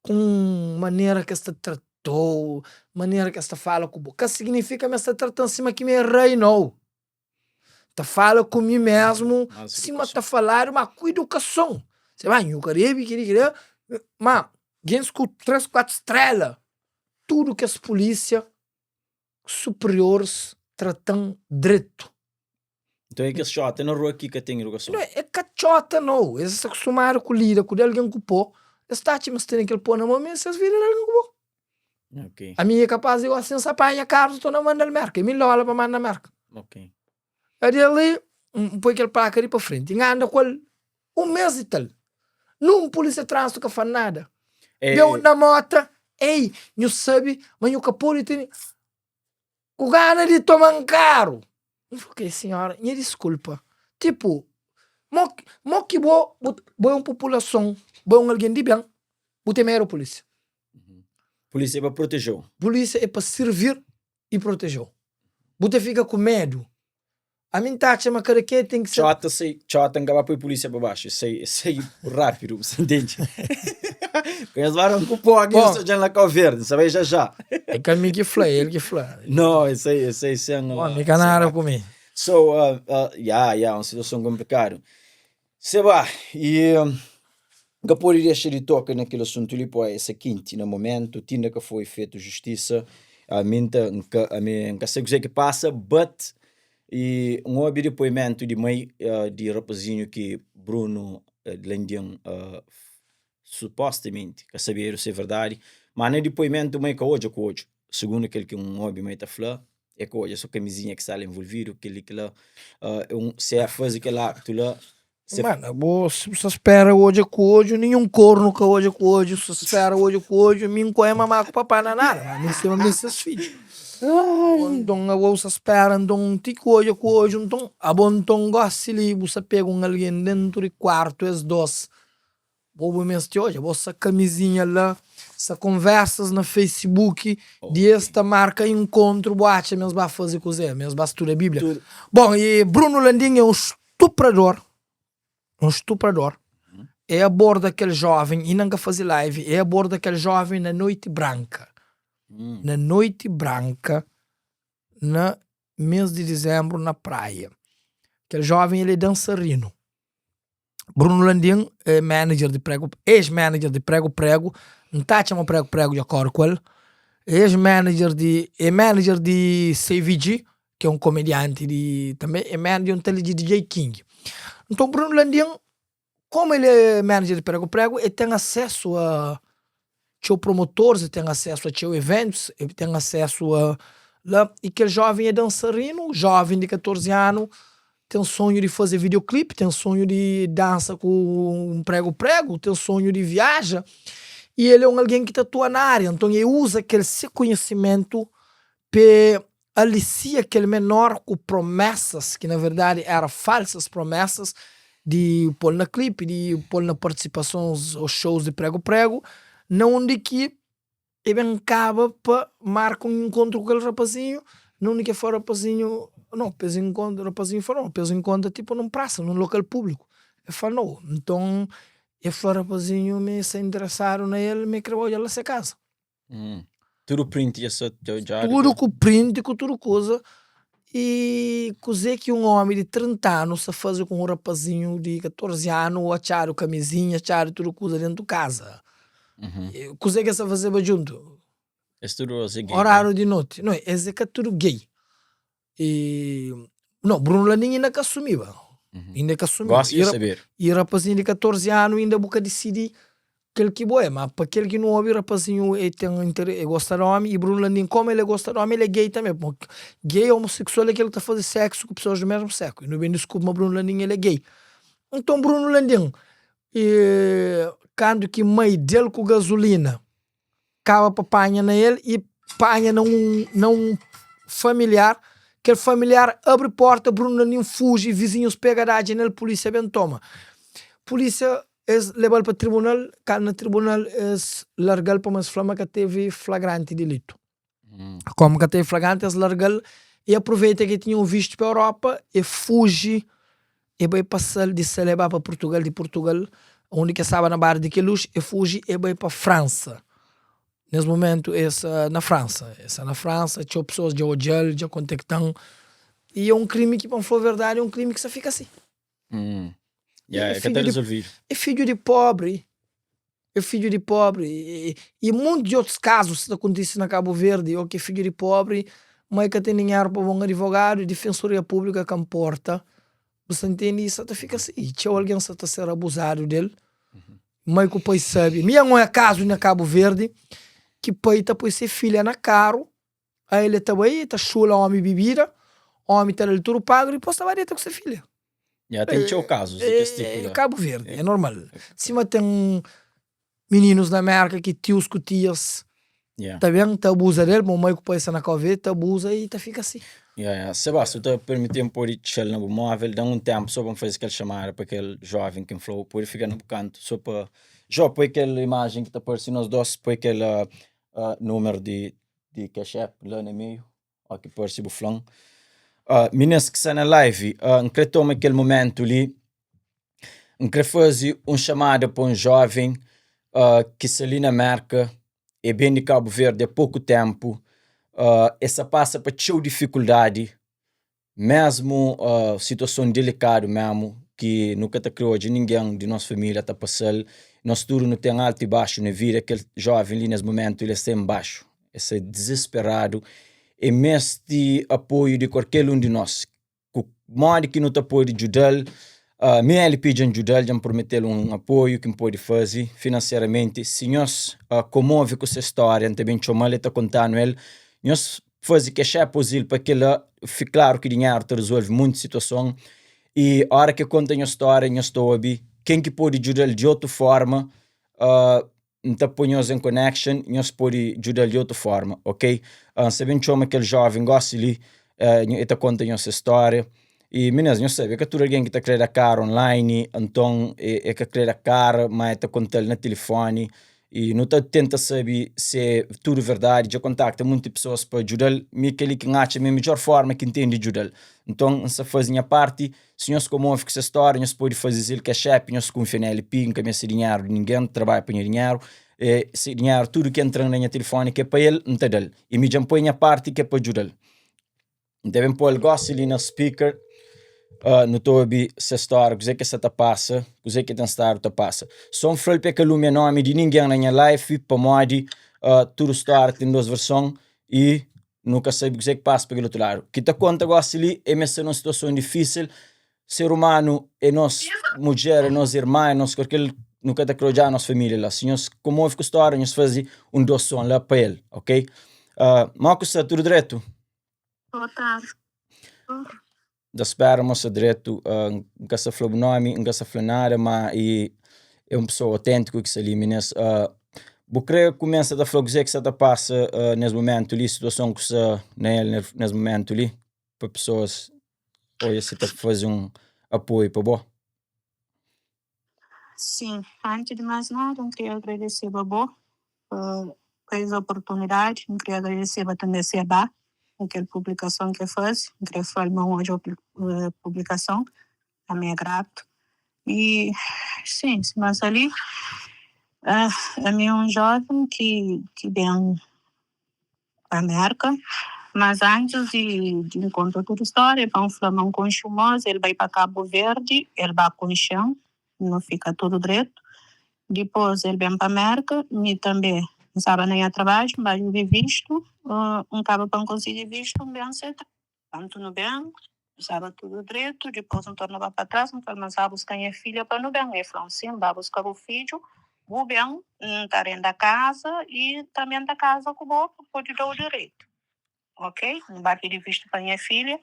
ku un manera ki es ta trata. Tou manera ki es ta fala ku bo ka signifika ma es ta tratan sima ki mi é rei nou. Ta fala ku mi mesmu sima ta faladu ma ku idukason. Se ba nhu ka debe kili kili ma gentis ku 3 4 strela tudu kes pulisia superioris tratan dretu. Nton é kes txota na rua ki ka ten idukason? Nau, é ka txota nau. Es sta kustumadu ku lida ku di algen ku po. Es ta atxa ma es tene kel po na mon, ma es vida di algen ku po. Ok. Ami é kapaz di gosi N sa panha karu N torna manda-l Merka. É mil dóla pa manda Merka. Ok. A di ali, N poi kel plaka di pa frenti. N anda ku el un mes i tal. Nun pulisia di tránsitu ka fla-m nada. Deu na mota, ei, nhu sabe ma nhu ka pode tene. Ku gana di toma-m karu. N fla, ok sinhora, nha diskulpa. Tipu, mo mo ki bo, bo é un populason, bo é un algen di ben, bu ten medu pulísia. Pulísia é pa proteje-u. Pulísia é pa sirvir i proteje-u. Bu ta fika ku medu. Ami N ta atxa ma kada kenha ten ki ser. Txota sai, txota N ka ba poi pulísia pa baxu, e sai, e sai rápidu, bu sa ntende? Nhos ba ku pó ki nhos djan la Cabo Verde, sa bai já já. É ka mi ki fla, é el ki fla. No, isso aí, isso aí sem. Bom, mi ka nada ku mi. So, uh, uh, yeah, yeah, un situason komplikadu. Seba, e N ka pode dexa di toka na kel asuntu li, poi esa kinti na momentu, tinda ka foi fetu justisa, ami N ta, N ka, ami N ka sa kuzê ki pasa, but e N obi depoimentu di mai di rapazinhu ki Bruno Landim supostamenti, ka sabedu si é verdadi, ma na depoimentu mai ka odja ku odju, sugundu kel ki N obi mai ta fla, e ka odja so kamizinha ki sta la envolvidu, kel-li kel-la, si e faze kel aktu la. Se... Mano, bo si bu sa spera odja ku odju, ninhun kornu ka odja ku odju, sa spera odja ku odju, mi N ka é mamá ku papá na nada, ma mi sima mi ses fidju. Nton abo bu sa spera nton ti ki odja ku odju, nton abo nton gosi li bu sa pega un algen dentu di kuartu es dos Bo bu meste odja, bo sa kamizinha la, sa konversas na Facebook di es ta marka inkontru, bo atxa ma es ba faze kuze? Ma es ba studa Bíblia? Bon, e Bruno Landim é un stuprador, un stuprador, e aborda kel joven, inda N ka faze live, e aborda kel joven na noiti branka, na noiti branka, na mes di dizembru na praia. Kel joven el é dansarinu. Bruno Landim é manager di prego, ex-manager di Prego Prego, N ta atxa ma Prego Prego dja kóre ku el, ex-manager di, é manager di CVG, ki é un komedianti di, tanbe é manager un tal di DJ King. Nton Bruno Landim, komu el é manager di Prego Prego, el ten asesu a txeu promotores, el ten asesu a txeu eventus, el ten asesu a la, y kel joven é dansarinu, joven di 14 anu, ten sonhu di faze videoclip, ten sonhu di dansa ku un pregu pregu, ten sonhu di viaja, y el é un algen ki ta atua na área, nton el uza kel se konhisimentu pa alisia kel menor ku promesas ki na verdadi era falsas promesas di pol na clip, di pol na partisipasons o shows di pregu pregu, na undi ki e ben kaba pa marka un inkontru ku kel rapazinhu, na undi ki e fla rapazinhu, no pa es inkontra, rapazinhu fla no pa es inkontra tipo nun prasa, nun lokal públiku, e fla no, nton e fla rapazinhu ma e sta interesadu na el, ma e kre odja-l na se kaza. Tudu print dja sta djadu. Tudu ku print ku tudu kuza. I kuzê ki un ómi di 30 anu sta faze ku un rapazinhu di 14 anu atxadu kamizinha, atxadu tudu kuza dentu kaza? Kuzê ki es sta fazeba djuntu? Es tudu es é gay. Oráriu di noti. No, es é ka tudu gay. E, no, Bruno Landim inda ka asumiba. Inda ka asumiba. Gosi dja sabedu. E rapazinhu di 14 anu inda bu ka disidi kel ki bo é. Ma pa kel ki nu obi, rapazinhu e ten intere, e gosta di omi. E Bruno Landim, komu el e gosta di omi, el é gay tanbe. Pamodi gay, homoseksual é kel ki ta faze seksu ku pesoas di mesmu seksu. E nu ben diskubri ma Bruno Landim el é gay. Nton Bruno Landim, e kantu ki mai del ku gazulina kaba pa panha na el i panha na un na un familiar, kel familiar abri porta Bruno Landim fuji, vizinhus pega dadji nel, pulisia ben toma. Pulisia es lebal pa tribunal, kandu na tribunal es largal pamodi es fla ma ka tevi flagranti dilitu. Komu ka tevi flagranti es largal e aproveita ki e tinha un vistu pa Europa e fuji e bai pa Sal, di Sal e ba pa Purtugal, di Purtugal undi ki e staba na bairro di Queluz e fuji e bai pa Fransa. Nes mumentu e sta na Fransa, e sta na Fransa, txeu pesoas dja odjal, dja kontaktan i e un krimi ki pa N fla verdadi e un krimi ki sta fika si. Yeah, e ka ta resolvidu. E fidju di pobri, é fidju di pobri i monti di otus kazus ta kontise na Kabu Verdi o ki é fidju di pobri ma e ka ten dinheru pa bon adivogadu difensoria públika ka nporta bu sta ntende i sa ta fika si i txeu algen sa ta ser abuzadu del mai ku pai sabe mi N oia kazu na Kabu Verdi ki pai ta poi se filha na karu a el ta bai ta xula omi bibida omi ta dal tudu pagu dipos ta bai deta ku se filha. Ya, ten txeu kazus di kes tipu la. Kabu Verdi, é normal. Sima ten mininus na Merka ki tius ku tias ta ben ta abuza del, pamodi mai ku pai sta na Kabu Verdi, ta abuza i ta fika si. Ya, ya. Seba, si bu ta permiti-m pode txa-l na bu móvel, da-m un ténpu sô pa N faze kel xamada pa kel jóven ki N fla-u, pode fika na bu kantu sô pa. Jó, poi kel imajen ki ta parse nos dôs, poi kel númeru di Cash App la na meiu. Ó ki parse bu fla-m. Uh, minis ki sta na live, uh, N kre toma kel momentu li, N kre faze un xamada pa un joven. ki sta li na Merka, e ben di Kabu Verdi a poku ténpu, e sta pasa pa txeu difikuldadi, mésmu situason delikadu mésmu ki nu ka ta kre odja ningen di nos família ta pasa-l. Nos tudu nu ten altu i baxu na vida, kel jóven li nes mumentu el sta inbaxu, el sta dizisperadu, e meste apoiu di kualker un di nos. Ku modi ki nu ta pode djuda-l? Mi LP dja N djuda-l, dja N promete-l un apoiu ki N pode faze finanseramenti. Si nhos komove ku se stória, N ta ben txoma-l, el ta konta-nu el. Nhos faze kexé pozil pa kel-la. Fi klaru ki dinheru ta rezolve monti situason i óra ki el konta nhos stória, nhos ta obi ken ki pode djuda-l di otu fórma. N ta poi nhos en connection, nhos pode djuda-l di otu forma, ok? N sta ben txoma kel joven gosi li, e ta konta nhos se stória. I minis, nhos sabe, é ka tudu algen ki ta kre da kara online, anton e ka kre da kara, ma e ta konta-l na tilifoni. I nu ta tenta sabe si é tudu verdadi. Dja kontakta munti pesoas pa djuda-l. Mi kel-li ki N atxa ma é midjór forma ki N ten di djuda-l. Nton, N sta faze nha parti. Si nhos komove ku se stória, nhos pode faze zil Cash App, nhos kunfia na LP, N ka meste dinheru di ningen, N trabadja pa nha dinheru, e se dinheru tudu ki entra-m na nha tilifoni ki é pa el, N ta da-l. I mi dja N poi nha parti ki é pa djuda-l. N ta ben pô-l gósi li na speaker, nu ta obi se stória, kuzê ki el sta ta pasa, kuzê ki el ten stadu ta pasa. Sô N fla-l pa el ka lumia nómi di ningen na nha live, pamodi tudu stória ten dôs verson i Nu ka sabe kuzê ki pasa pa kel otu ladu. Ki ta konta gósi li é ma es sta na un situason difísil. Ser umanu é nos mudjer, é nos irman, é nos kualker. Nu ka ta krê odja nos família la. Si nhos komove ku stória, nhos faze un doason la pa el, ok? Mó ku sta? Tudu dretu? Boa tarde. N ta spera ma sta dretu. N ka sta fla bu nomi, N ka sta fla nada, ma e é un pesoa oténtiku ki sta li. Minês, bu krê kumesa ta fla kuzê ki sta ta pasa nes mumentu li, situason ku sta na el nes mumentu li, pa pesoas odja si ta faze un apoiu pa bo? Sin, antis di más nada N kria agradeseba bo pa es oportunidadi, N kria agradeseba tanbe Seba pa kel publikason ki el faze, N kria fla-l ma N odja publikason, ami é gratu. I sin, sima sta li, ami é un joven ki ben pa Merka. Mas antis di N konta tudu stória, pa N fla ma N konxe un mos, el bai pa Kabu Verdi, el ba konxe-m, nu fika tudu dretu. Dipôs el ben pa Merka, mi tanbê N staba na nha trabadju, N ba djobe vistu, N kaba pa N konsigi vistu, N ben seta. Kantu nu ben, staba tudu dretu. Dipôs N torna ba pa tras, N fla-l ma N sta buska nha filha pa nu ben. El fla-m, Sin, ba buska bu fidju, bu ben, N ta renda kaza i tanbê N ta kaza ku bo pa pode da-u direitu. Ok, N ba pidi vistu pa nha filha,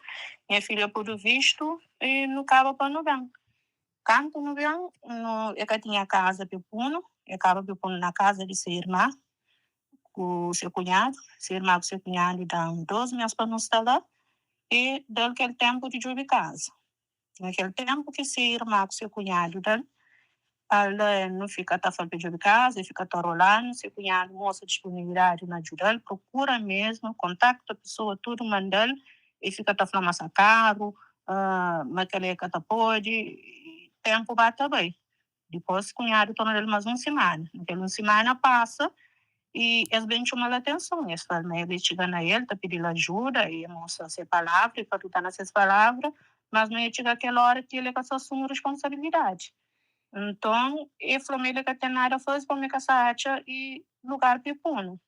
nha filha pudu vistu i nu kaba pa nu ben. Kantu nu ben, nu, e ka tinha kaza pa e punu, e kaba pa e punu na kaza di se irma ku se kunhadu. Se irma ku se kunhadu da-m dos mês pa nu sta la i da-l kel ténpu di djobe kaza. Na kel ténpu ki se irma ku se kunhadu da-l, al nu fika ta fla-l pa djobe kaza, e fika ta rola-nu. Se kunhadu mostra disponibilidadi na djuda-l, prokura mésmu, kontakta pesoa tudu, manda-l. E fika ta fla ma sta karu, ma kel-la e ka ta pode. Ténpu ba ta bai. Dipôs, kunhadu torna da-l más un simana. Na kel un simana pasa i es ben txoma-l atenson. Es fla-l ma el e txiga na el ta pidi-l ajuda i e mostra se palavra, e kridita na ses palavra, mas ma e txiga kel óra ki el e ka sa asumi responsabilidadi. Nton, e fla ma el e ka ten nada faze pamodi e ka sa atxa i lugar pa e punu.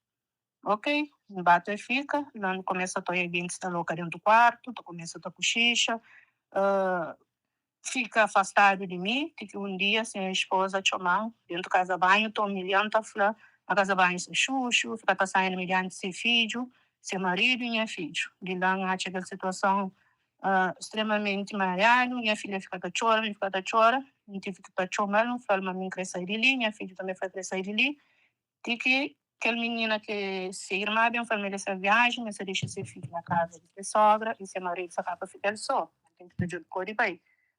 Ok, N ba ta fika la. N kumesa ta oia gentis ta loka dentu kuartu, ta kumesa ta kuxixa. Fika afastadu di mi, ti ki un dia se espoza txoma-m dentu kaza banhu, ta umilha-m, ta fla ma kaza banhu sta xuxu, fika ta saia na mi dianti se fidju, se maridu i nha fidju. Di la N atxa kel situason stremamenti mariadu, nha filha fika ta txora, mi fika ta txora, N tive ki ta txoma-l, N fla-l ma mi N kre sai di li, nha fidju tanbe fla kre sai di li, Ti ki kel minina ki se irma ben fla-l ma el sta viaji, ma el sta dexa se fidju na kaza di se sogra i se maridu sta ka pa fika el so, el ten ki ta djobe kodi bai.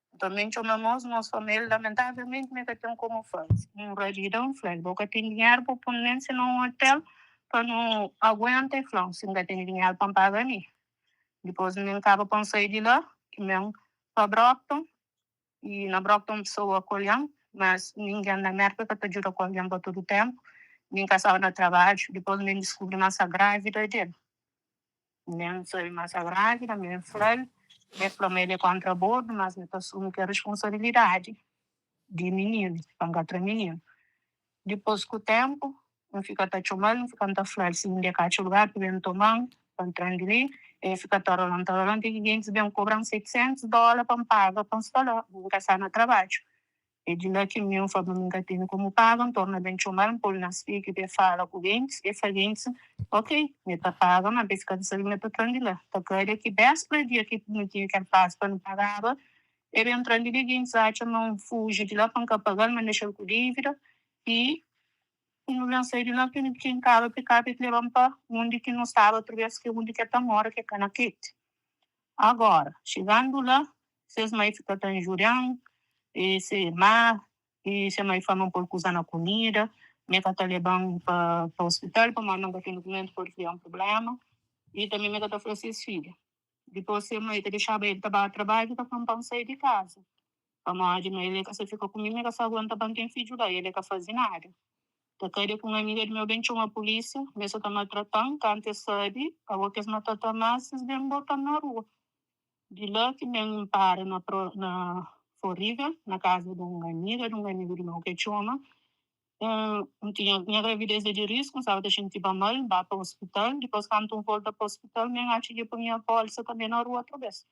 Nton, mi N txoma mos, mos fla ma el lamentavelmenti ma el ka ten komu faze. N rabida N fla-l, Bo ka ten dinheru pa pun nen si na un otel pa nu aguenta? El fla-m, Si N ka tene dinheru pa N paga mi. Dipôs mi N kaba pa N sai di la, mi N pa Brockton. I na Brockton un pesoa akolha-m. Mas ningen na Merka ka ta djuda ku algen pa tudu tenpu. Mi N ka staba na trabadju, dipôs N ben diskubri ma N sta grávida di el. Mi N sabe ma N sta grávida, mi N fla-l, el fla ma el é kóntra abortu, mas mi ta asumi kel responsabilidadi di mininu, pa N ka tra mininu. Dipôs ku tenpu, N fika ta txoma-l, N fika N ta fla-l si inda e ka atxa lugar pa ben toma-m, pa N tra-m di li. E fika ta rola-m, ta rola-m, ti ki gentis ben kobra-m 700 dóla pa N paga pa N sta la. N ka sta na trabadju. E di la ki mi N fla ma mi N ka tene komu paga, N torna ben txoma-l, N pô-l na spiki pa e fala ku gentis. E fla gentis, Ok, mi ta paga, ma pa e fika ta sabe ma e ta tra-m di la. Ta kada ki bespra dia ki nu tinha kel prazu pa nu pagaba, E ben tra-m di li, gentis atxa ma N fuji di la pa N ka paga-l, ma N dexa-l ku dívida. I nu ben sai di la, ki N kaba pikapi ki leba-m pa undi ki nu staba otu bês, ki é undi ki el ta mora, ki é Kanaketi. Agóra, xigandu la, ses mai fika ta injuria-m, i se irma, i se mai fla ma N pô-l kuza na kumida, ma el ka ta leba-m pa ospital pamodi ma N ka ten dukumentu, pode kria un prubléma, i tanbê ma el ka ta fla ses fidja. Dipôs se mai ta dexaba el ta ba trabadju ta fla-m pa N sai di kaza, pamodi ma el e ka sa fika ku mi, ma e ka sa aguenta pa N ten fidju la, el e ka faze nada. Ta kada ku un amiga di meu ben txoma pulísia, mesa ta maltrata-m, kantu es sabe abo ki es maltrata-m más, es ben bota-m na rua. Di la ki ben N para na na Florida, na kaza di un amiga di un amigu di meu ki e txoma. N tinha nha gravidez é di risku, N staba ta xintiba mal, N ba pa ospital. Dipôs kantu N volta pa ospital, mi N atxa dja poi nha pólisa tanbê na rua otu bês.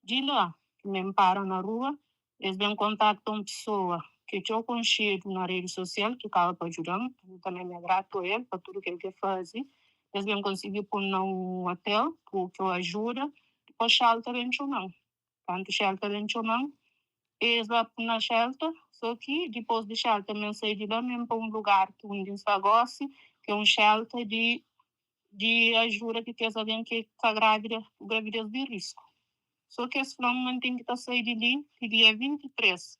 Di la ki mi N para na rua, es ben kontakta un pesoa ki é txeu konxedu na redi sosial ki kaba pa djuda-m. Ami tanbê mi é gratu a el pa tudu kel ki el faze. Es ben konsigi pô-m na un otel ku txeu ajuda. Dipôs xalta ben txoma-m. Kantu xelta ben txoma-m, es ba pun na xelta, so ki dipos di xelta mi N sai di la mi N pa un lugar ki undi N sta gosi, ki é un xelta di di ajuda ki kes algen ki ka grávida ku gravidez di risku. So ki es fla-m ma N ten ki ta sai di li ti dia 23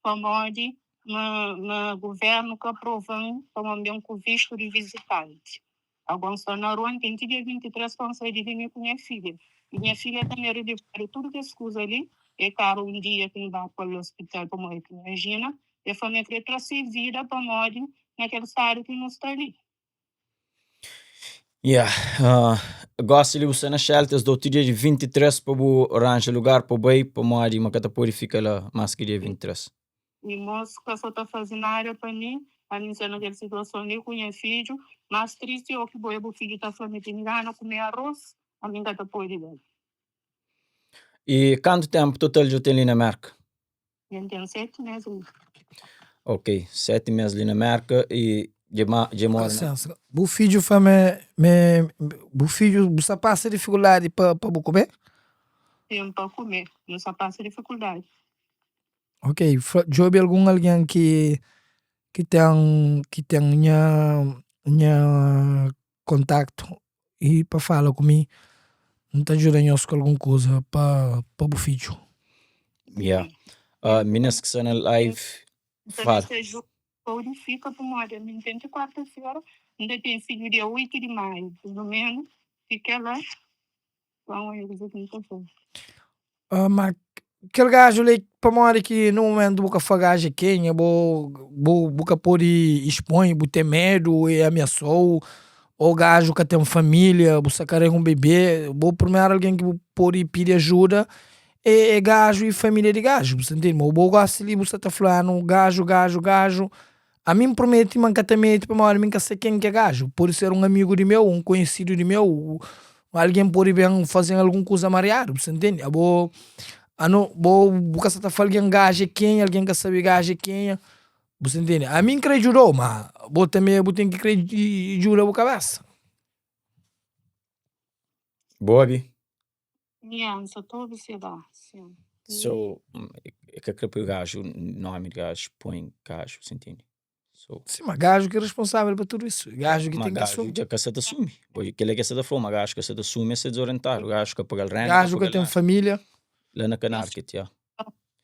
pamodi ma ma guvernu ka aprova-m pamodi N ben ku vistu di vizitanti. Ago N sta na rua, N ten ti dia 23 pa N sai di li mi ku nha fidja. I nha fidja tanbe ridifari tudu kes kuza li. E kaba un dia ki N ba ku el ospital pamodi ki N anjina. E fla ma e kre tra se vida pamodi na kel stadu ki nu sta li. Yeah, gosi li bu sta na shelter, es dau ti dia di 23 pa bu ranja lugar pa bu bai pamodi ma ka ta podi fika la mas ki dia 23. Mi mos ka sa ta faze nada pa mi, ami nsa na kel situason li ku nha fidju, mas tristi o ki bo e bu fidju ta fla mi tene gana kume aros, ami nka ta pode dal. I kantu tempu total dja ten li na Merka? Dja N ten 7 mes li. Ok, 7 mes li na Merka i dja ma dja mora na. Lisensa, bu fidju fla ma ma bu fidju bu sa pasa difikuldadi pa pa bu kume? Sim, pa kume, nu sa pasa difikuldadi. Ok, djobe algun algen ki ki ten ki ten nha nha kontaktu i pa fala ku mi, N ta djuda nhos ku algun kuza pa pa bu fidju. Yeah. Minas ki sta na live fala. Pode fika pamodi ami N ten ti kuarta-fera, N ta ten fidju dia 8 di maiu, pelu menu ti kela. Ma kel gaju li pamodi ki na mumentu bu ka fla gaju é kenha bo bu ka pode expõe bu ten medu e amiasou ou gaju ka ten familia bu sta karega un bebe bo primeru algen ki bu pode pidi ajuda é gaju i familia di gaju bu sta ntende ma bo gosi li bu sta ta flanu gaju gaju gaju Ami N prometi ma N ka ta meti pamodi mi N ka sa ken ki é gaju. Pode ser un amigu di meu, un konhesidu di meu, algen pode ben faze-m algun kuza mariadu, bu sta ntende? Abo, ano, bo bu ka sa ta fla algen gaju é kenha, algen ka sabe gaju é kenha, bu sta ntende? Ami N kre djuda-u, ma bo tanbe bu ten ki kre djuda bu kabesa. Bo obi? Nha, N sa ta observa, sin. So, e ka kre poi gaju, nomi di gaju, poi gaju, sa ntende? So. Sim, ma gaju ki é responsável pa tudu isu, gaju ki Ma ten ki gaju asumi. dja ka sa ta asumi, kel-la ki e sa ta fla, ma gaju ka sa ta asumi, e sta dizorientadu, gaju ka paga-l renda, ka Gaju ka paga-l ten nada. família. La na Connecticut, ya.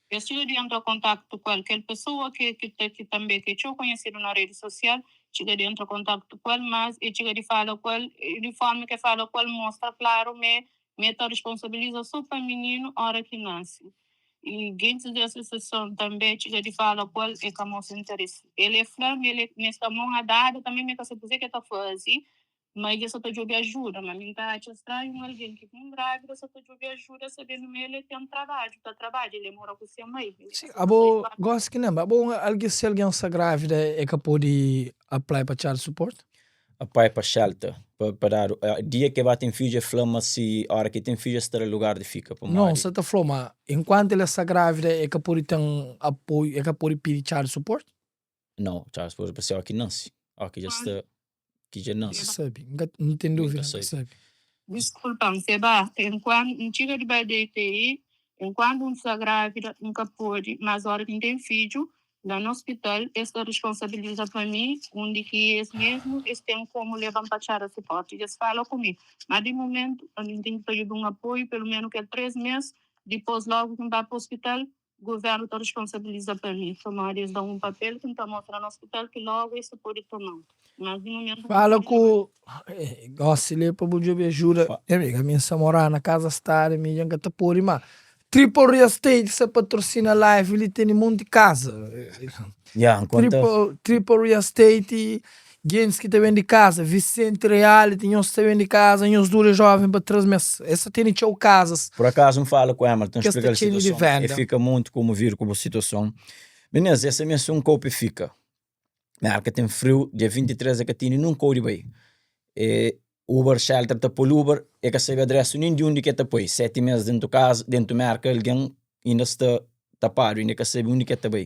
Es txiga di entra kontaktu ku el. Kel pesoa ki ki ta ki tanbe ki é txeu konhesidu na redi sosial txiga di entra kontaktu ku el, mas e txiga di fala ku el i di forma ki e fala ku el mostra klaru ma e ma e ta responsabiliza so pa mininu ora ki nase. I gentis di asosiason tanbe txiga di fala ku el, e ka mostra interesi. El e fla ma el e sta mon a dada tanbe ma e ka sabe kuze ki e ta faze, ma el sa ta djobe ajuda. Ma mi N ta atxa stranhu un algen ki ku grávida sa ta djobe ajuda sabendu ma el e ten trabadju, ta trabadja, el e mora ku se mai. El Si, abo gosi ki lenbra, abo algen si algen sta grávida e ka pode apply pa child support? Apply pa shelter, pa pa dadu dia ke ba ten fidju e fla ma si ora ke ten fidju es ta da lugar di fika Não, pamodi. sa ta fla-u ma enkuantu el sta grávida e ka pode ten apoiu, e ka pode pidi child support? Não, child support pa si óki nansi, óki dja sta ki dja N nansi. ka sabe, N ka N ten Mi dúvida, ka N ka sabe. sabe. Diskulpa-m, Seba, enkuantu N txiga di bai DTI, enkuantu N sta grávida N ka pode, mas ora ki N ten fidju, La na ospital es ta risponsabiliza pa mi, undi ki es mesmu es ten komu leba-m pa txada suporti. Dja es fala ku mi, ma di mumentu ami N ten ki ta djobe un apoiu pelu menu kel 3 mes, dipos logu ki N ba pa ospital guvernu ta risponsabiliza pa mi, pamodi es da-m un papel ki N ta mostra na ospital ki logu es ta pode toma-m. Mas di mumentu N ka Fala pode ku leba. Gosi li pa bu djobe ajuda, nha amiga, ami N sta mora na kaza stadu mi dja N ka ta pode ma Triple Real Estate sa patrocina live li tene monti kaza. Ya, N konta. Triple, Triple Real Estate, gentis ki ta bende kaza, Vicente Reality, nhos ta bende kaza, nhos dura joven pa 3 mes. Es ta tene txeu kazas. Por akazu N fala ku Hamilton, Kes ta splika-l txeni di situason, e venda. fika monti komovidu ku bu situason. Minês, es sa meste un kau pa e fika. Merka ten friu, dia 23 e ka tene nun kau di bai. E Uber shelter ta pô-l Uber, e ka sabe adresu nin di undi ki e ta poi. 7 mes dentu kaza, dentu Merka algen inda sta tapadu, inda e ka sabe undi ki e ta bai.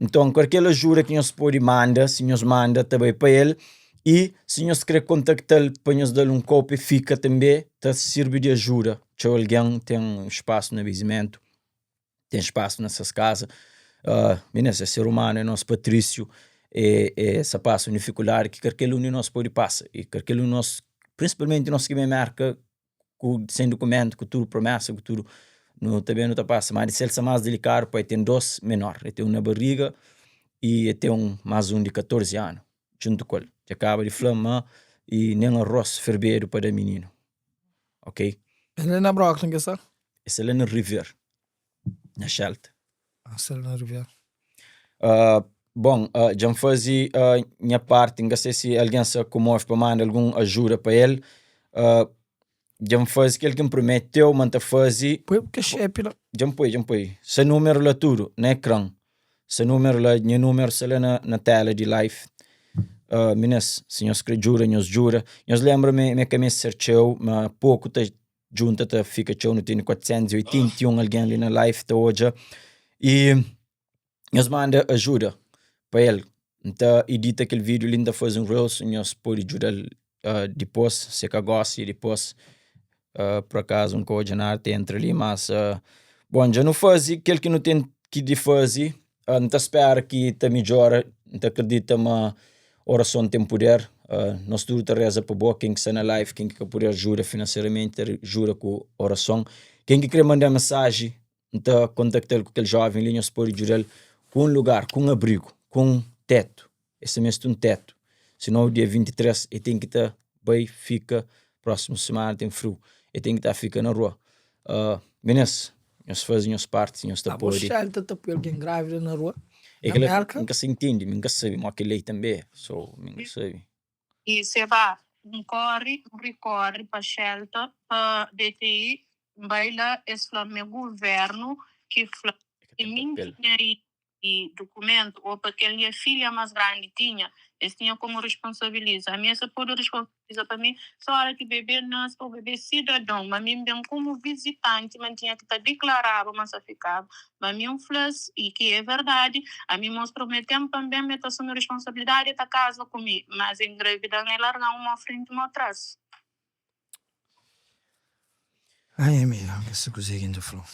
Nton kualker ajuda ki nhos pode manda, si nhos manda ta bai pa el i si nhos kre kontakta-l pa nhos da-l un kau pa e fika tanbe ta sirbi di ajuda. Txeu algen ten spasu na basementu. ten spasu na ses kaza. Uh, minis, é ser humanu, é nos patrísiu, é, é sa pasa un difikuldadi ki kalker un di nos pode pasa. I kalker un di nos, prinsipalmenti nos ki ben Merka ku sen dukumentu, ku tudu promesa, ku tudu, nu ta ben nu ta pasa. Ma di sel sa mas delikadu, pa e ten dos menor, e ten un na bariga i e ten un mas un di 14 anu djuntu ku el. Dja kaba di fla ma i nen arroz ferbedu pa da mininu. Ok. El é na Brockton ke sta? E sta la na River, na Shelter. Ah, sta la na River. Uh, bon, uh, dja N faze uh, nha parti, N ka sei si algen sa komove pa manda algun ajuda pa el. Uh, dja N faze kel ki N prometeu ma N ta faze. Poi bu cash app la. Dja N poi, dja N poi. Sa númeru la tudu na ekran. Sa númeru la, nha númeru sta la na, na tela di live. Uh, minis, si nhos kre djuda, nhos djuda. Nhos lenbra ma ma ka meste ser txeu, ma poku ta djunta ta fika txeu. Nu tene 481 algen li na live ta odja. I nhos manda ajuda pa el. N ta edita kel vídeo li, N ta faze un reels, nhos pode djuda-l uh, dipôs, se ka gosi, dipôs. Uh, por acaso N ka odja nada ta entra li, mas uh, bon, dja nu faze kel ki nu ten ki di faze. Uh, N ta spera ki ta midjora, N ta akredita ma orason ten puder. Uh, nos tudu ta reza pa bo, ken ki sta na live, ken ki ka puder ajuda finanseramenti, ta ajuda ku orason. Ken ki kre manda mensaji, N ta kontakta-l ku kel jóven li, nhos pode djuda-l ku un lugar, ku un abrigu, ku un tetu. Es ta meste un tetu. Sinou dia 23 e ten ki ta bai fika, prósimu simana ten friu, e ten ki ta fika na rua. Uh, minis, nhos faze nhos parti, nhos ta Abo pode. shelter ta poi algen grávida na rua? É Na kel-la, Merka? N ka sa intende, mi N ka sabe mó ki lei tanbe, so mi N ka sabe. I se ba, N kóre, N rikóre pa shelter, pa DTI, N bai la, es fla-m ma é guvérnu ki fla É ka si ten mi N papel. tinha i dukumentu ô pa kel nha filha más grandi tinha, es tinha komu risponsabiliza. Ami es ta pode risponsabiliza pa mi sô óra ki bebê nase ô bebê sidadon, ma mi N ben komu vizitanti ma N tinha ki ta diklaraba ma N sa fikaba. Ma mi N fla-s, i ki é verdadi, ami mos promete-m pa N ben ma el ta asumi risponsabilidadi, el ta kaza ku mi, mas el ngravida-m, el larga-m mô frenti mô tras. Ai amiga, N ka sa kuzê ki N ta fla-u.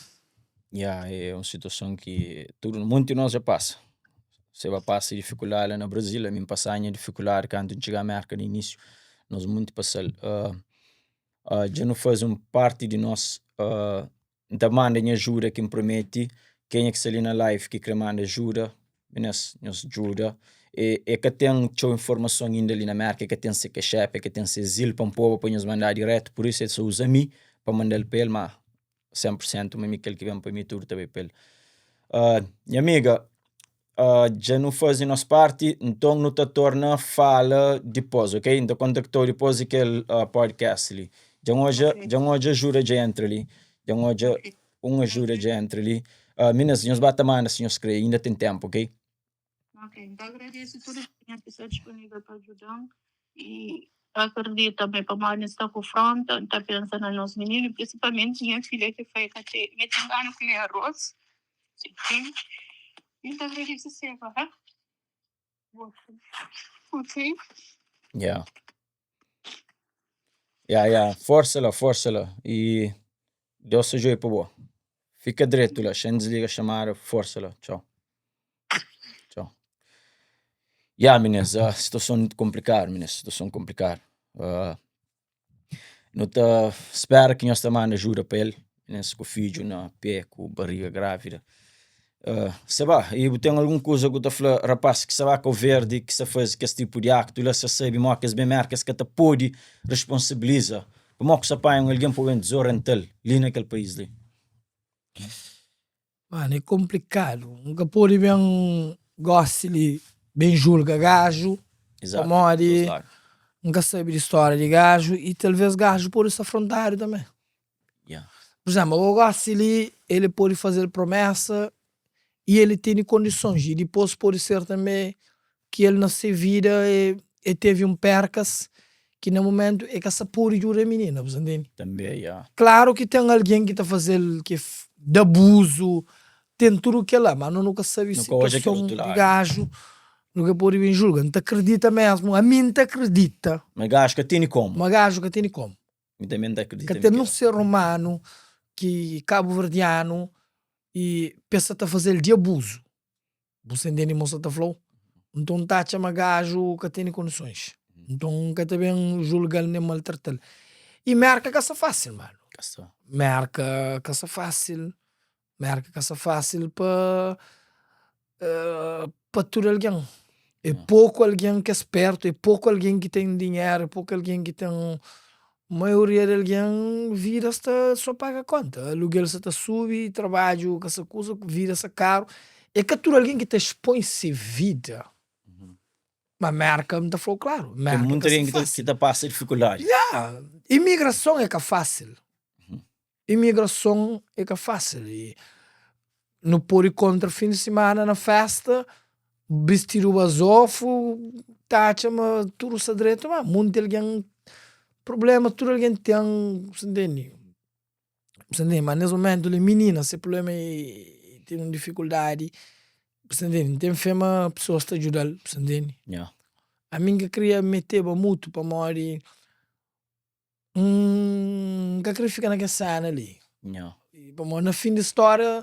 Ya, é un situason ki tudu, monti di nos dja pasa. Se ba pasa difikuldadi la na Brazil, ami N pasa nha difikuldadi kantu N txiga Merka na inísiu, nos monti pasa-l. Dja nu faze un parti di nos, N ta manda nha ajuda ki N prometi, kenha ki sta li na live ki kre manda ajuda, minis nhos djuda. E e ka ten txeu informason inda li na Merka, e ka ten se cash app, e ka ten se zil pa N poba pa nhos manda diretu, pur isu e sa uza mi pa manda-l pa el, ma 100 pur sentu ma mi kel ki ben pa mi tudu ta bai pa el. Nha amiga, dja nu faze nos parti, nton nu ta torna fala dipôs, ok? N ta kontakta-u dipôs di kel podcast li. Dja N odja, dja N odja ajuda dja entra li. Dja N odja un ajuda dja entra li. Minas, nhos ba ta manda si nhos kre, inda ten ténpu, ok? Ok, N ta agradese tudu kenha ki sta dispunivel pa djuda-m i akredita ma é pamodi N sta ku fronta, N ta pensa na nos mininu, prinsipalmenti nha filha ki foi ka te, nha ten gana kume arroz, i N ta agradese seba, ha? Ok. Ya. Ya, ya, forsa la, forsa la i Deus ta djobe pa bo. Fika dretu la, xa N disliga xamada, forsa la, txau. Txau. Ya minês, ah, situason konplikadu minês, situason konplikadu. Ah, nu ta spera ki nhos ta manda ajuda pa el, minês ku fidju na pé, ku bariga grávida. Ah, Seba, i bu ten algun kuza ku ta fla rapaz ki sta ba Kau Verdi, ki sta faze kes tipu di aktu la, si es sabe modi ki es ben Merka, es ka ta pode responsabiliza pamodi ku sta panha un algen pa ben dizorienta-l li na kel país li? Mano, é konplikadu. N ka pode ben gosi li ben julga gaju pamodi N ka sabe di stória di gaju i talvês gaju pode sta frontadu tanbê. Pur izénplu, abo gosi li el pode faze-l promesa i el tene kondisons i dipôs pode ser tanbê ki el na se vida el tevi un perkas ki na mumentu el ka sa pode djuda minina, bu sa ntende? Tanbe, ya. Klaru ki ten algen ki ta faze-l ki da abuzu, ten tudu kel-la, ma no nu ka sabe Nu ka odja kel situason otu di ladu. gaju, nu ka pode ben julga. N ta kridita mesmu, ami N ta kridita. Ma gaju ka tene komu. Ma gaju ka tene komu. Mi tanbe N ta kridita Ka ten nun ser umanu ki kabuverdianu i pa es sa ta faze-l di abuzu. Bu sta intende mo sta ta fla-u? Nton N ta atxa ma gaju ka tene kondisons. Nton N ka ta ben julga-l nen maltrata-l. I Merka ka sta fásil, manu. Ka sta. Merka ka sta fásil. Merka ka sta fásil pa pa tudu algen. É poku algen ki é spertu, é poku algen ki ten dinheru, é poku algen ki ten Maioria di algen vida sta so paga konta, aluguel sa ta subi, trabadju ka sa kuza, vida sta karu. É ka tudu algen ki ta expõe se vida. Ma Merka, N ta fla-u klaru, Ten Merka mutu ka sta algen ki ta, fásil. ki ta pasa difikuldadi. Ya, imigrason é ka fásil. Imigrason é ka fásil i nu pode kontra fin di simana na festa bistidu bazofu ta atxa ma tudu sta dretu ma monti algen problema tudu algen ten bu sta ntende bu sta ntende ma nes momentu li minina se problema e ten un difikuldadi bu sta ntende N ten fe ma pesoas ta djudal bu sta ntende ami N ka kria meteba mutu pamodi N ka kre fika na kes sena li. Nha. Pamodi na fin di storia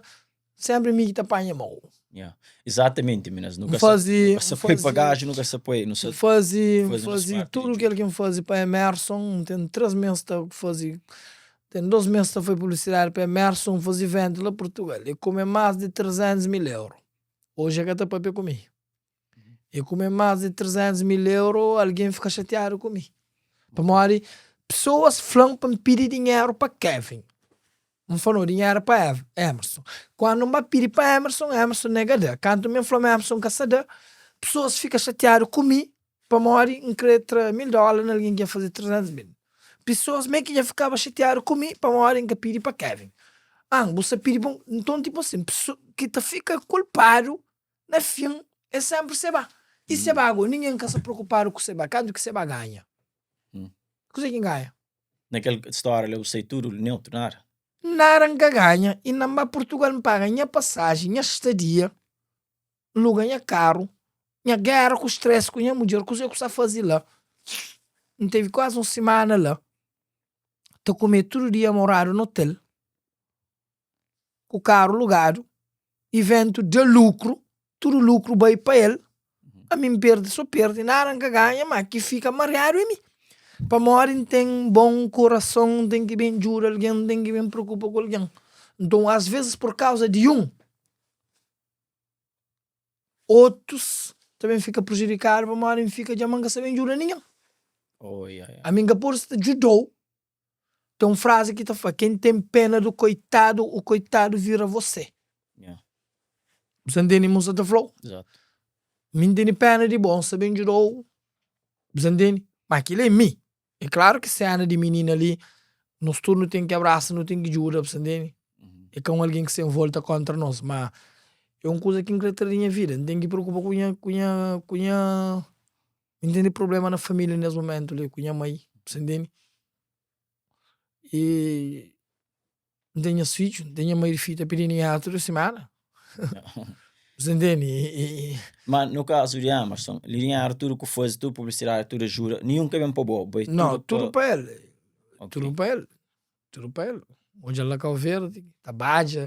sempri mi ki ta panha mau. Nha. Exatamente minas. Nu N ka sa fazi, nu ka sa poi pa gaju, nu ka sa poi, nu sa N fazi, N fazi nos fazi parti di tudu kel djuda. ki N fazi pa Emerson, N ten 3 mes ta fazi, ten 2 mes ta fazi publisidadi pa Emerson, N fazi iventu la Portugal, e kume mas di 300 mil euro. Oji e ka ta papia ku mi. E kume más di 300 mil euro, algen fika xatiadu ku mi. Pamodi pesoas fla-m pa N pidi dinheru pa Kevin. N fla, no, dinheru é pa Emerson. Kandu N ba pidi pa Emerson, Emerson nega da. Kantu mi N fla ma Emerson ka sa da, pesoas fika xatiadu ku mi pamodi N kre tra mil dólar na algen ki dja faze 300 mil. Pesoas mê ki dja fikaba xatiadu ku mi pamodi N ka pidi pa Kevin. Ah, bu sta pidi pa un. Nton, tipu asin, pesoas ki ta fika kulpadu Na fin, é senpri Seba. I Seba go, ningen ka sta preokupadu ku Seba. Kantu ki Seba ganha? Kuze ki N ganha? Na kel stória la bu sai tudu neutru, nada? Nada N ka ganha. I na N ba Purtugal N paga nha pasaji, nha stadia, N luga nha karu, nha géra ku stress ku nha mudjer, kuze ku sta faze la. N tevi kuazi un simana la, ta kume tudu dia moradu na otel. ku karu lugadu, iventu da lukru, tudu lukru bai pa el, ami N perde so perde, nada N ka ganha, ma ki fika mariadu é mi, pamodi N ten bon kurason, N ten ki ben djuda algen, N ten ki ben preokupa ku algen, nton as vezis pur kauza di un, otus ta ben fika prejudikadu pamodi N fika dja ma N ka sta ben djuda ningen, ami N ka pode sta djuda-u Tem um frase ki ta fla, quem tem pena do coitado, o coitado vira você. Yeah. Bu sa ntende ma N sa ta fla-u? Mi N tene pena di bo, N sa ben djuda-u. Bu sa ntende? Ma kila é mi. É klaru ki sena di minina li, nos tudu nu ten ki abrasa, nu ten ki djuda, bu sa ntende? É ka un algen ki sta en volta kontra nos, ma é un kuza ki N kre tra di nha vida. N ten ki preokupa ku nha, ku nha, ku nha, N tene prublema na familia nes mumentu li, ku nha mai, bu sa ntende? I N ten nhas fidju, N ten nha mai di fidju ta pidi dinheru tudu simana. Bu sa ntende? Ma no kazu di Emerson, li dinheru tudu ku fazi, tudu publisidadi, tudu ajuda, ninhun ka ben pa bo, bai tudu pa. No, tudu pa el, tudu pa el, tudu pa el. Odja-l la Kau Verdi, ta badja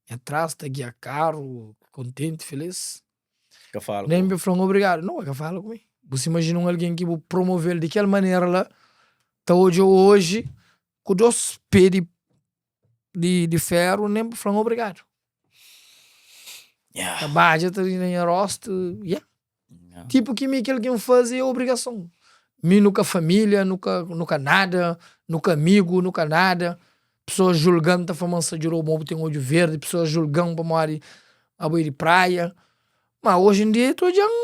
nha tras, ta gia karu, kontenti, filis. Ka fala ku Nen pa el fla-m obrigadu. No, el ka fala ku mi. Bu sa imajina un algen ki bu promove-l di kel manera la, ta odja-u oji ku dos pe di di di feru nen pa fla-m obrigadu. Yeah. Ta badja ta ri na nha rostu, yeah. Yeah. Tipu ki mi kel ki N faze é obrigason. Mi nu ka família, nu ka nu ka nada, nu ka amigu, nu ka nada. Pesoas julga-m ta fla ma N sta djuda-u ma bu ten odju verdi, pesoas julga-m pamodi abo é di praia. Ma oji en dia ta odja-m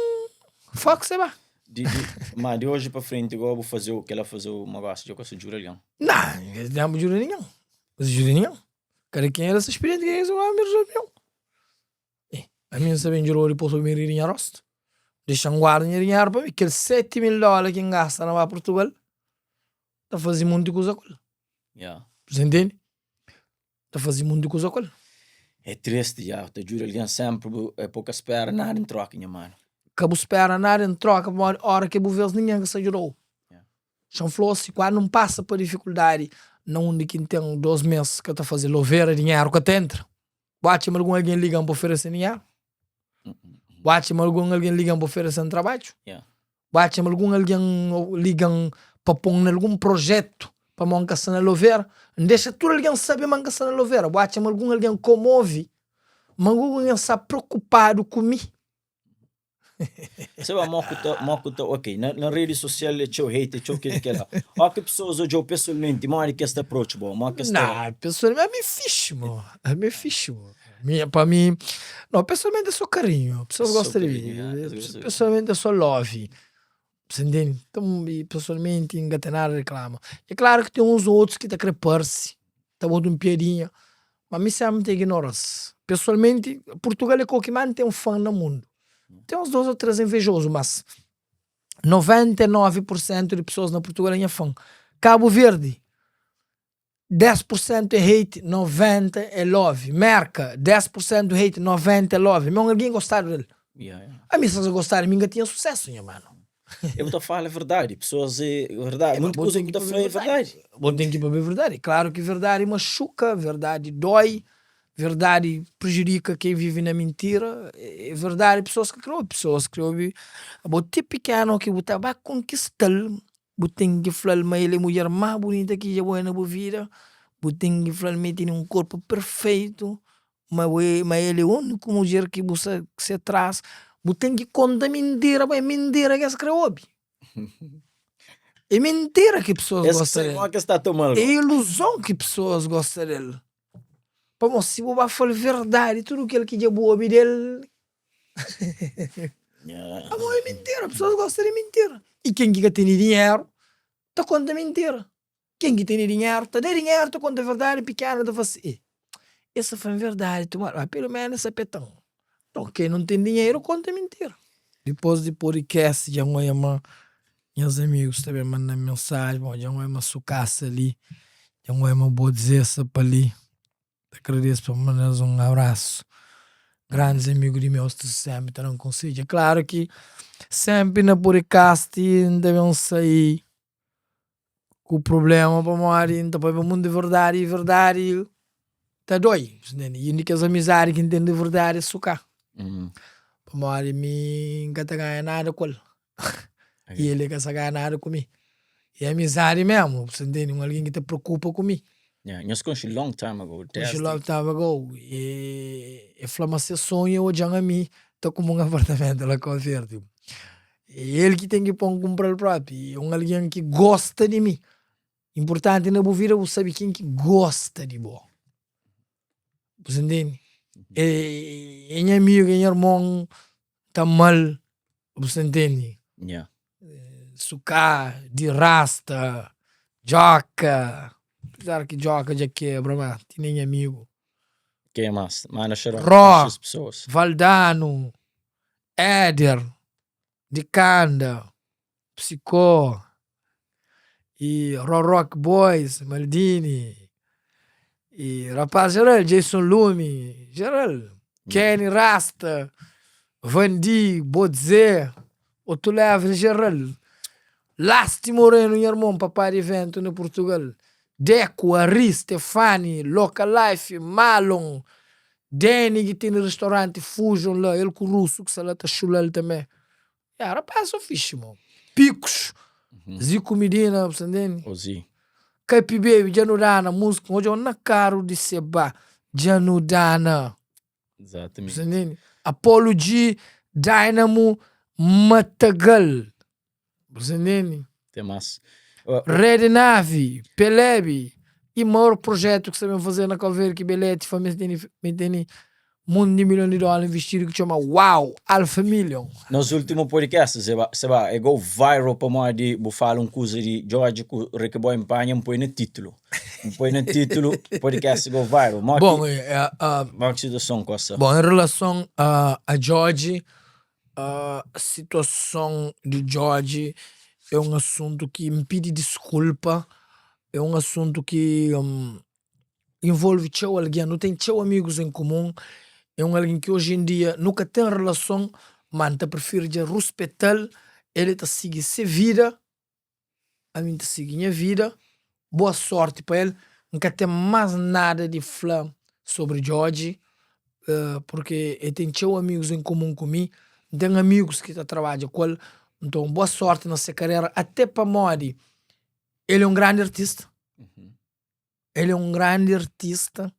fuck seba. Di, di, ma di oji pa frenti gosi bu fazeu kela fazeu ma gosi dja ka sta djuda algen. Nah, N ka bu djuda ningen, N ka djuda ningen. Kada kenha da se spiriensia, kenha ki sta mi resolve meu. Eh, ami N sta ben djudau dipos pa mi ri di nha rostu. Dexa-m guarda nha dinheru pa mi. Kel 7000 dola ki N gasta na ba Purtugal, ta faze monti kuza ku el. Yeah. Bu sa ntende? Ta faze monti kuza ku el. É triste, ya, ta djuda algen senpri, bu é po ka spera nada en troka, nha manu. Ka bu spera nada en troka, pamodi ora ki bu vês ningen ka sta djuda-u. Yeah. Xa-m fla-u si, kandu N pasa pa difikuldadi na undi ki N ten dos mês ka ta faze lovera, dinheru ka ta entra. Bu atxa ma algun algen liga-m pa oferese-m dinheru? Bu atxa ma algun algen liga-m pa oferese-m trabadju? Yeah. Bu atxa ma algun algen liga-m pa pô-m na algun projetu pamodi N ka sta na Lovera? N dexa tudu algen sabe ma N ka sta na Lovera. Bu atxa ma algun algen komove ma algun algen sta preokupadu ku mi? Seba mo ku ta, mo ku ta, ok, na, na redi sosial é txeu hate, é txeu kel kela. Ó ki pesoas odja-u pesoalmenti, modi ki es ta approach bo? Modi ki es ta. Nah, pesoalmenti, ami é fixi mo, ami é fixi mo. Mi, pa mi, no, pesoalmenti é so karinhu, pesoas Só gosta di mi, karinhu, ya, es gosta di bo. pesoalmenti é so love, bu sa ntende? Nton, i pesoalmenti N ka ten nada di reklama. É klaru ki ten uns otus ki ta kre parse, ta bota un piadinha, ma mi senpri N ta ignora-s. Pesoalmenti, Purtugal é kau ki más N ten fan na mundu. Ten uns dos o tres invejozu, mas 99 pur sentu di pesoas na Purtugal é nha fan. Kabu Verdi, 10 por cento é hate, 90 é love. Merka, 10 por cento hate, 90 é love. Mi é un algen gostadu del. Yeah, yeah. Ami si es gosta di mi, N ka tinha sucesso, nha mano. E bu ta fala verdadi, pessoas é verdadi, muita Bo coisa ten ki ki bu ta pa fla é verdadi. Bo ten ki pabia verdadi. Claro ki verdadi machuca, verdadi dói, verdadi prejudika ken vive na mintira. É verdadi pessoas ka kre obi, pessoas kre obi. Abo ti pikenu ki bu ta ba konkistal, Bu ten ki fla-l ma el é mudjer más bunita ki dja bu odja na bu vida. Bu ten ki fla-l ma el tene un korpu perfeitu, ma bu é, ma el é úniku mudjer ki bu sta se tras. Bu ten ki konta mintira, pa é mintira ki es krê obi. É mintira ki pesoas Es gosta sabe del. modi ki es ta toma-l. É iluzon ki pesoas gosta del. Pamodi si bu ba fla-l verdadi, tudu kel ki dja bu obi del, Amor é mintira, pesoas gosta di mintira. I ken ki ka tene dinheru ta konta mintira. Ken ki tene dinheru ta da dinheru ta konta verdadi, pikena ta fla si, eh, es ta fla-m verdadi tumara, ma pelu menu es ta peta-m. Nton ken non ten dinheru konta mintira. Dipos di podcast dja N oia ma nhas amigus ta ben manda-m mensaji, bon dja N oia ma su kasa li, dja N oia ma bo dizesa pa li. Ta agradese pa manda-s un abrasu. Grandis amigu di meu sta senpri ta da-m konsedju. É klaru ki senpri na podcast N ta ben sai ku prubléma pamodi N ta pâpia munti verdadi i verdadi ta dói. I un di kes amizadi ki N ten di verdadi é Suká. Pamodi mi N ka ta ganha nada ku el. I el ka sa ganha nada ku mi. É amizadi mesmu, bu sa ntende? Un algen ki ta preokupa ku mi. Yeah, nhos konxe long time ago. Konxe long time ago. E el fla ma se sonhu é odja-m ami ta kume un apartamentu la Kau Verdi. É el ki ten ki pô-m kunpra-l propi. É un algen ki gosta di mi. Inpurtanti na bu vida bu sabe ken ki gosta di bo. Bu sa ntende? É nha amigu, é nha irmon, ta ama-l, bu sta ntende? Yeah. Suká, di rasta, Djoka, apezar ki Djoka dja kebra ma ti nen nha amigu. Kenha más? Manda xarope Ró, pa X pesoas. Valdano, Éder, Dikanda, Psicó, y Ró Rock Boys, Maldini, y rapaz jeral, Jason Lumi, jeral, Kenny Rasta, Vandi, Bodze, Otu level jeral, Lasti Moreno nha irmon, papá di eventu na Portugal, Deco, Ari, Stefani, Loca Life, Malon, Dany ki tene restauranti Fusion la, el ku Russo ki sta la ta xula-l tanbe. Ya, rapaz so fixi mo. Picos, Zico Medina, bu sta ntende? Ô Zi. Capi Baby, dja nu dana, música, N odja-u na karu di Seba, dja nu dana. Exatamente. Bu sta ntende? Apollo G, Dynamo, Matagal. Bu sta ntende? Tem mais. Red Nave, Peleb e maior projeto ki sta ben fazer na Cabo Verde ki Belete fa mi tene mi tene monti di milhon di dólar investidu ki txoma Wow Alpha Million. Nos último podcast, Seba, Seba, é go viral pamodi bu fala un kuza di Djodje ku Ricky Boy Npanha, N poi na títulu. N poi na títulu podcast go viral. Mo Bom, ki, eh, ah, mo ki situason kosa? Bom, em relação a, a Djodje, a situason di Djodje é un asuntu ki N pidi diskulpa, é un asuntu ki envolve txeu algen, nu ten txeu amigus en kumun, é un algen ki oji en dia nu ka ten relason, ma N ta prifiri dja ruspeta-l, el ta sigi se vida. ami N ta sigi nha vida, boa sorti pa el, N ka ten más nada di fla sobri Djodje, purki el ten txeu amigus en komun ku mi, N ten amigus ki ta trabadja ku el, nton boa sorti na se karera, ate pamodi el é un grandi artista. El é un grandi artista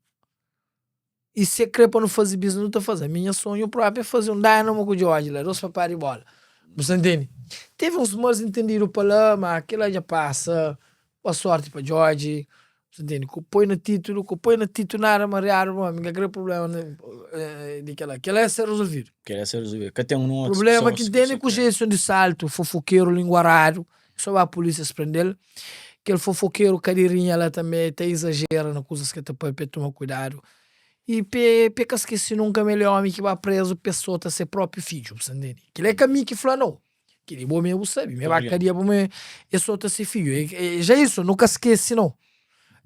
y si el kre pa nu faze business nu ta faze. Ami nha sonhu propi é faze un Dynamo ku Djodje la, dos papá di bola. Bu sta ntende? Teve uns mal entendidu pa la, ma kila dja pasa. Boa sorti pa Djodje, bu sta ntende? Ku poi na titulu, ku poi na titulu nada mariadu pamodi mi ka kre problema di kila. Kila é ser resolvidu. Kila é ser resolvidu. Ka ten otus Problema pesoas ki ki tene bu ku sta Jason di Saltu, fofokeru linguaradu, so ba polísia prende-l. Kel fofokeru kadeirinha la tanbe ta izajera na kuzas ke ta papia, toma kuidadu. I pe pe ka skese nunka ma el é omi ki ba prezu pe sota se propi fidju, bu sta ntende? Kila é ka mi ki fla nau, kili bo me bu sabe, me ba kadia pamodi e sota se fidju. E ja isu, nu ka skese nau.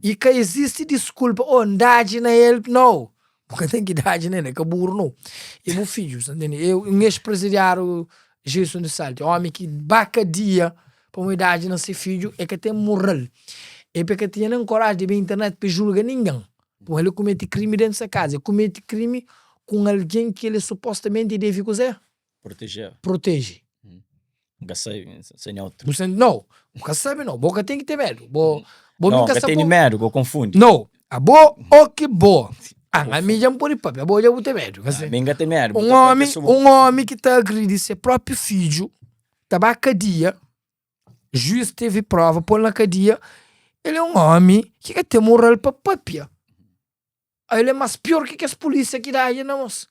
I ka izisti diskulpa, oh N dadji na el, nau, bu ka ten ki dadji na el, e ka buru nau, e bu fidju, bu sta ntende? E un ex-prezidiáriu Jason di Salti, omi ki ba kadia pamodi dadji na se fidju, e ka ten moral, e pa e ka tinha nen koraji di ben internet pa e julga ningen, pamodi el kumeti krimi dentu se kaza, e kumeti krimi ku un algen ki el supostamenti devi kuzê? Proteje. Proteje. N ka sabe, se neutro. Bu senti, no, bu ka sabe no, bo ka ten ki ten medu, bo, bo No, mi ka ka sa tene po. medu, bo konfundi. No, abo o ki bo, ah, ami dja N pode papia, abo dja bu ten medu, ka Ah, si? mi N ka ten medu, bu Un ta papia omi, so bo. un omi ki ta agridi se propi fidju, ta ba kadia, juiz teve prova, pol na kadia, el é un omi ki ka ten moral pa papia. El é más pior ki kes pulísia ki dadji na mos.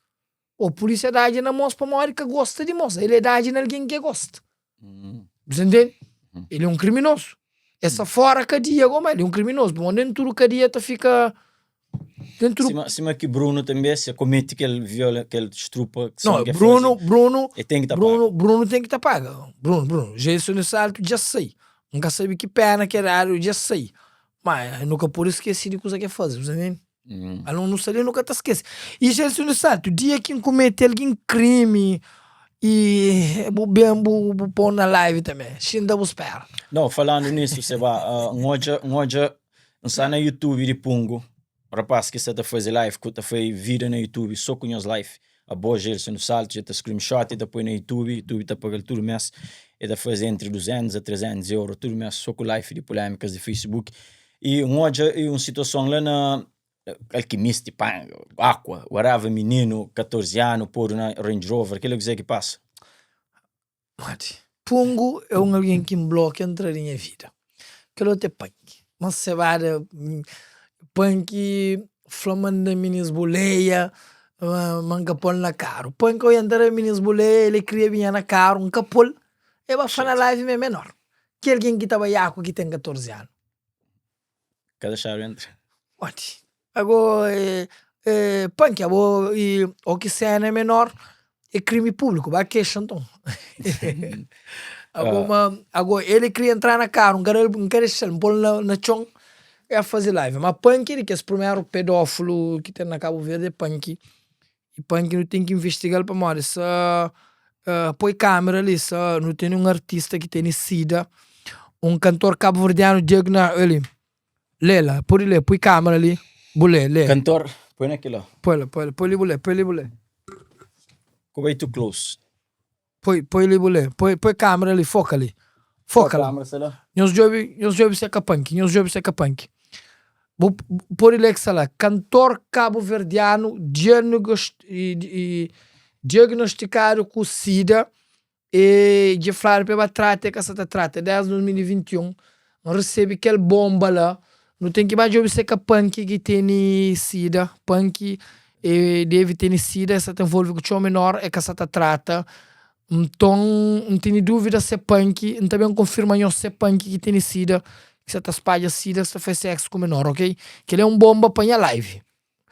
Ô, pulísia dadji na mos pamodi ka gosta di mos. El é dadji na algen ki el gosta. Bu sa ntende? El é un kriminozu. El sta fora kadia gó, ma el é un kriminozu. Pamodi nen tudu kadia ta fika. Nen tudu. Sima, sima ki Bruno tanbe, se komete kel viola, kel strupa. Não, Bruno, Bruno, El ten ki ta Bruno, paga. Bruno ten ki ta paga. Bruno, Bruno, Jason Salto dja sai. N ka sabe ki pena ki el dadu, dja sai. Ma nu ka pode skese di kuza ki el faze, bu sta ntende? Alon nu sta li nu ka ta skese. I Jelson di Saltu, dia ki N kumete algin krimi i bu ben bu bu pon na live tanbe, xinta bu spera. No, falandu nisu, Seba, N odja, N odja, N sta na YouTube di Pungo, rapaz ki sta ta faze live, ku ta fai vida na YouTube so ku nhos live. Abo Jelson do Salto dja ta screenshot e ta poi na youtube, youtube ta pagal tudu mes, e ta faze entre 200 a 300 euro tudu mes so ku life di polémicas di facebook. E N odja un situason la na Alquimista, Aqua, whatever, mininu 14 anu podu na Range Rover, kila kuzé ki pasa? Modi? Pungu é un algen ki N blokia N tra di nha vida. Kel otu é Panki. Ma sebada, Panki fla ma N da minis buleia. Ma N ka pô-l na karu. Poi N ka orienta ra minis bu lê, el kria binha na karu, N ka pô-l. E ba fla na live ma é menor. Ki algen ki ta baiaku ki ten 14 anu? Ka dexadu entra. Modi? Ago e panki abo e o ki sena é menor é krimi públiku, ba kexa nton. Ago ma ago el kria entra na karu, N ka da-l N ka dexa-l, N pô-l na txon E faze live ma panki di kes primeru pedófilo ki ten na Cabo Verde é panki e panki nu ten ki investigal pamodi sa poi kamera li sa nu tene un artista ki tene sida un kantor kabuverdianu diagna ali lê la pode lê poi kamera li bu lê lê Kantor poi na kila. Poi la poi la poi li bu lê poi li bu lê. Ku bai too close. Poi, poi li bu lê. Poi, poi câmera li, foca li. Foca la. Nhos djobe, nhos djobe si é ka panki, nhos djobe si é ka panki. Bu pode lê ki sta la, Kantor kabuverdianu diagnostikadu ku sida e dja fladu pa e ba trata e ka sa ta trata desdi 2021. N resebe kel bonba la, nu ten ki ba djobe si é ka panki ki tene sida, panki e debe tene sida, e sa ta envolve ku txeu menor, e ka sa ta trata. Nton, N tene dúvida si é panki, N ta ben konfirma nhos si é panki ki tene sida, ki sa ta spadja sida, ki sa ta fase seksu ku menor, ok? Kel-li é un bonba pa nha live.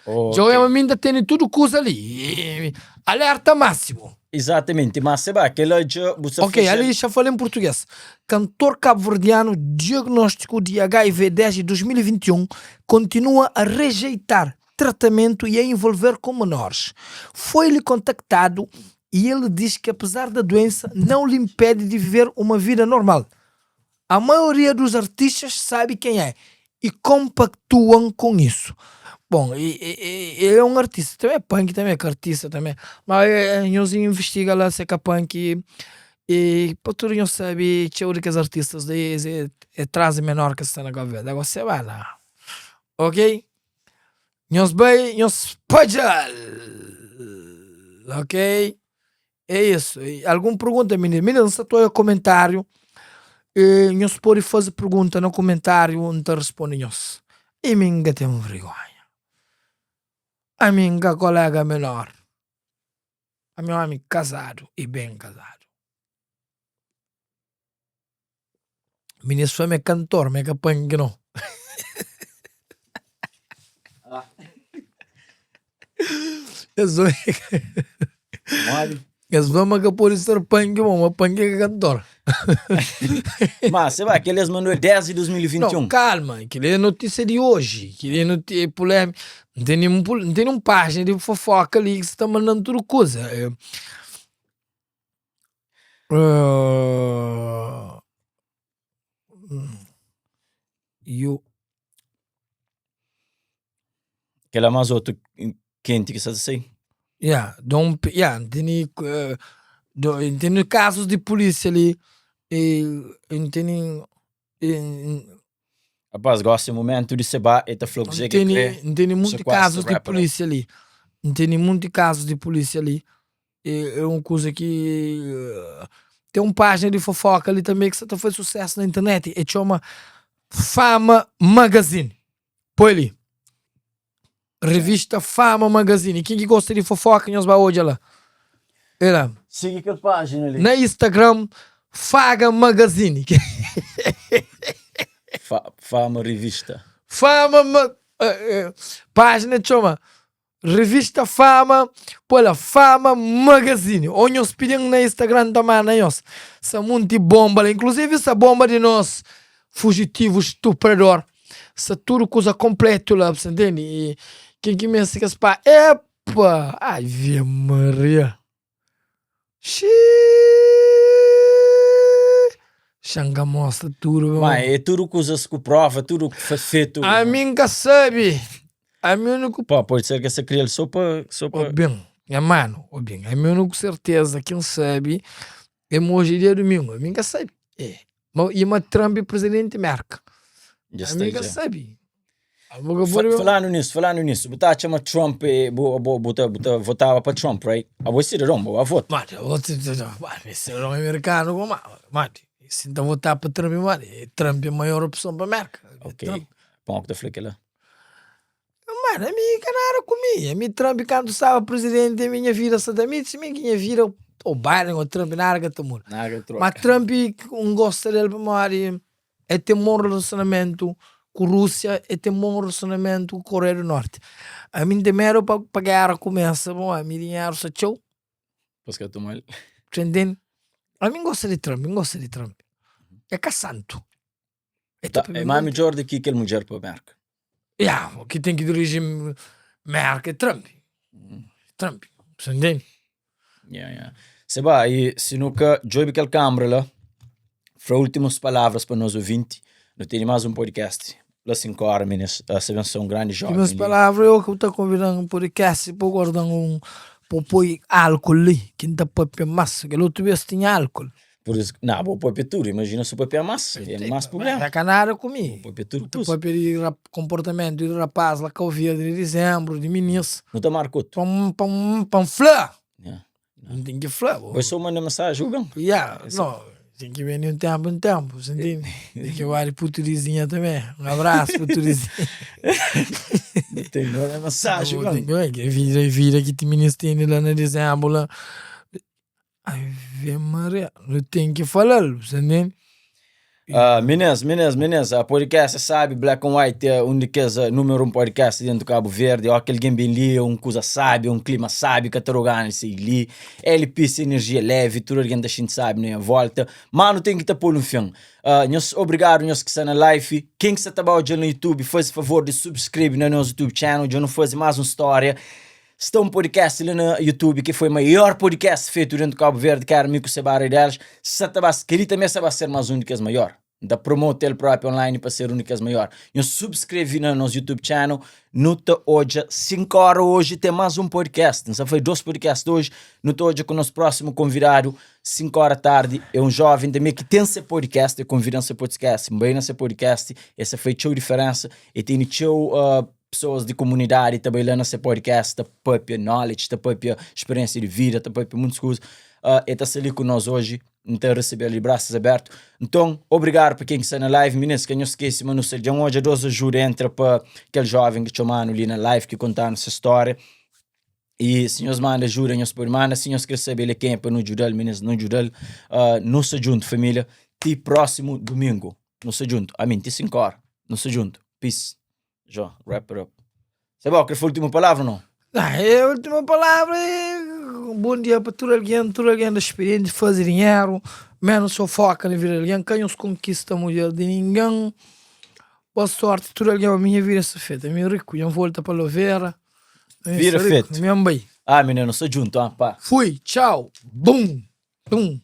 Dja oja ma mi N ta tene tudu kuza li. Alerta másimu. Izatamenti, ma seba kel-la dja bu sa Ok, ali xa fala em português. Kantor kabu-verdianu diagnóstiku di HIV desdi 2021 kontinua a rejeitar tratamentu e a envolver com menores. Foi-lhe contactado e ele diz que apesar da doença não lhe impede de viver uma vida normal. A maioria dos artistas sabe quem é e compactuam com isso. Bom, ele é um artista também, é punk também, é artista também. Mas nhos investiga lá se é ka punk e pa tudo nhos sabe txeu di kes artistas li es é tras di menor ki sta na Cabo Verde. Agora se ba la, ok? Nhos bai nhos spadja-l, ok? É isso. Algun pergunta minina? Minina N sta ta oia komentariu e nhos pode faze pergunta na komentariu N ta responde nhos. E mi N ka ten vergonha. Ami N ka kolega menor. Ami é omi kazadu e ben kazadu. Minis fla ma é kantor, ma é ka panki nau. Es fla Modi? Es fla ma ka pode ser panki bon, ma panki é ka kantor. Ma se ba, kel es mandou é 10 di 2021. Não, calma, kel é notícia de hoje, kel é noti é polêmica. N tene un N tene un página de fofoca ali ki sta mandando tudu kuza. Yu. Kel-la más otu kenti ki sa ta sai. Ya, don ya, N tene N tene kazus di pulisia li N tene Rapaz, gosi é momentu di seba, e ta fla kuzê ki kre. N tene munti kazus di pulisia li, N tene munti kazus di pulisia li, é un kuza ki ten un pájina di fofoka li tanbe ki sa ta faze susesu na internet, e txoma Fama Magazine, poi li. Revista Fama Magazine. Ken ki gosta di fofoka, nhos ba odja la. E la. Sigi kel pájina li. Na Instagram, Faga Magazine. Fa, Fama Revista. Fama ma, eh, eh, pájina txoma Revista Fama, poi la Fama Magazine. Ou nhos pidi-m na Instagram, N ta manda nhos. Sa munti bonba la. Inklusivi sa bonba di nos fujitivu stuprador. Sta tudu kuza konpletu la, bu sta ntende? I ken ki meste kes pa, epa! Ave Maria! Xiii! Xa N ka mostra tudu pa Ma é tudu kuzas ku prova, tudu ku foi fetu. Ami N ka sabe! Ami uniku. Pô, pode ser ki es ta kria-l so pa, so pa. Obi-m, nha manu, obi-m, ami uniku serteza ki N sabe é ma oji é dia dumingu, ami N ka sabe. É. Ma i ma Trump é presidenti Merka. Dja sta Ami ka dja. sabe. Abo ka pode. Falando nisso, falando nisso, bu ta atxa ma Trump é, bu, bu, bu ta, bu ta votaba pa Trump, right? Abo é cidadão, bu ba vota. Mano, eu vou te dizer, mano, é cidadão americano, como, mano, se ta votar pa Trump, mano, é Trump é maior opção pa Merka. Ok. Pamodi ki ta fla kela? Mano, ami ka nada ku mi. Ami Trump kantu staba presidenti, ami nha vida sta ta mi, sima ki nha vida ou Biden ou Trump nada ka ta muda. Nada ka troka. Ma Trump N gosta del pamodi el ten bon relasionamentu ku Rúsia, el ten bon relasionamentu ku Koreia do Norti. Ami N ten medu pa pa géra kumesa pamodi ami dinheru sta txeu. Pa es ka toma-l. Ta intende? Ami N gosta di Trump, N gosta di Trump. É ka santu. É ta, é más midjor di ki kel mudjer pa Merka. Ya, o ki ten ki diriji Merka é Trump. Trump, sa ntende? Ya, ya. Seba, i si nu ka djobe kel kambra la, fla últimus palavras pa nos ovinti, nu tene más un podcast la 5 ora, minis. Sta ben ser un grandi joven Últimas li. palavra, eu ki bu ta konvidan un podcast pa guardan un, pa poi álkol li, ki N ta papia más. Kel otu bes tinha álkol. Pur isu, na, bo papia tudu, imajina su papia mas, é mas prublema. Ka nada ku mi. Bo papia tudu kusa. Ta papia di komportamentu di rapaz la Kau Verdi di dizembru, di minis. Nu ta marka otu. Pa N fla. N ten ki fla. Bo é so manda mensaji bu ben. Ya, no, ten ki ben di un tenpu en tenpu, sa ntende? Ten ki bai di puturizinha tanbe. Un abrasu puturizinha. Nu ten ki manda mensaji bu ben. Vida, vida ki ti minis tene la na dizembru la. Ave Maria, nu ten ki falal, bu sa ntende? Uh, Minas, Minas, Minas, uh, podcast sabe, Black and White é um de kes uh, número um podcast dentro do Cabo Verde. Ó, aquele alguém bem li, um coisa sabe, um clima sabe, que tá sei li. LP, energia leve, tudo alguém da gente sabe, né? Volta. Mano, tem que tá pôr um fim. Uh, nhos, obrigado, nhos que está na live. Quem que está tá na YouTube, faz favor de subscreve no nosso YouTube channel. Já não faz mais uma história. Sta un podcast li na YouTube ki foi maior podcast fetu dentu Cabo Verde ki era mi ku Seba Rei Delas sa ta ba kel-li tanbe sa ba ser mas un di kes maior N ta promote el propi online pa ser un di kes maior Nhos subscreve na nos YouTube channel nu ta odja 5 ora oji ten mas un podcast N sa fai 2 podcast oji nu ta odja ku nos próximo konvidadu 5 ora tardi é un joven tanbe ki ten se podcast e konvidan se podcast N bai na se podcast e sa fai txeu diferensa e tene txeu uh, Pessoas di komunidadi ta bai la na se podcast ta papia knowledge, ta papia experiência di vida, ta papia muitas coisas. Uh, e ta sta li ku nós hoje, N ta recebel di braços aberto. Nton, obrigado pa ken ki sta na live. Minis, ka nhos skese ma nu sta dja N odja dos ajuda entra pa kel joven ki txomanu li na live ki kontanu se storia. E si nhos manda ajuda, nhos pode manda. Si nhos kre sabe el é kenha pa nu djuda-l, minis, nu djuda-l. Uh, nu sta djuntu, família. Ti prósimu dumingu. Nu sta djuntu. Amin, ti 5 ora. Nu sta djuntu. Peace. Jó, wrap it up. Seba, kre fla última palavra ou não? Nah, é a última palavra é bom dia para tudo alguém, tudo alguém da experiente, fazer dinheiro, menos só foca na vida de alguém, quem os conquista a mulher de ninguém. Boa sorte, tudo alguém, a minha vida está feita, meu rico, eu volta para Louveira. Vida feito. Minha mãe. Ah, menino, sou junto, ah, pá. Fui, tchau, bum, bum.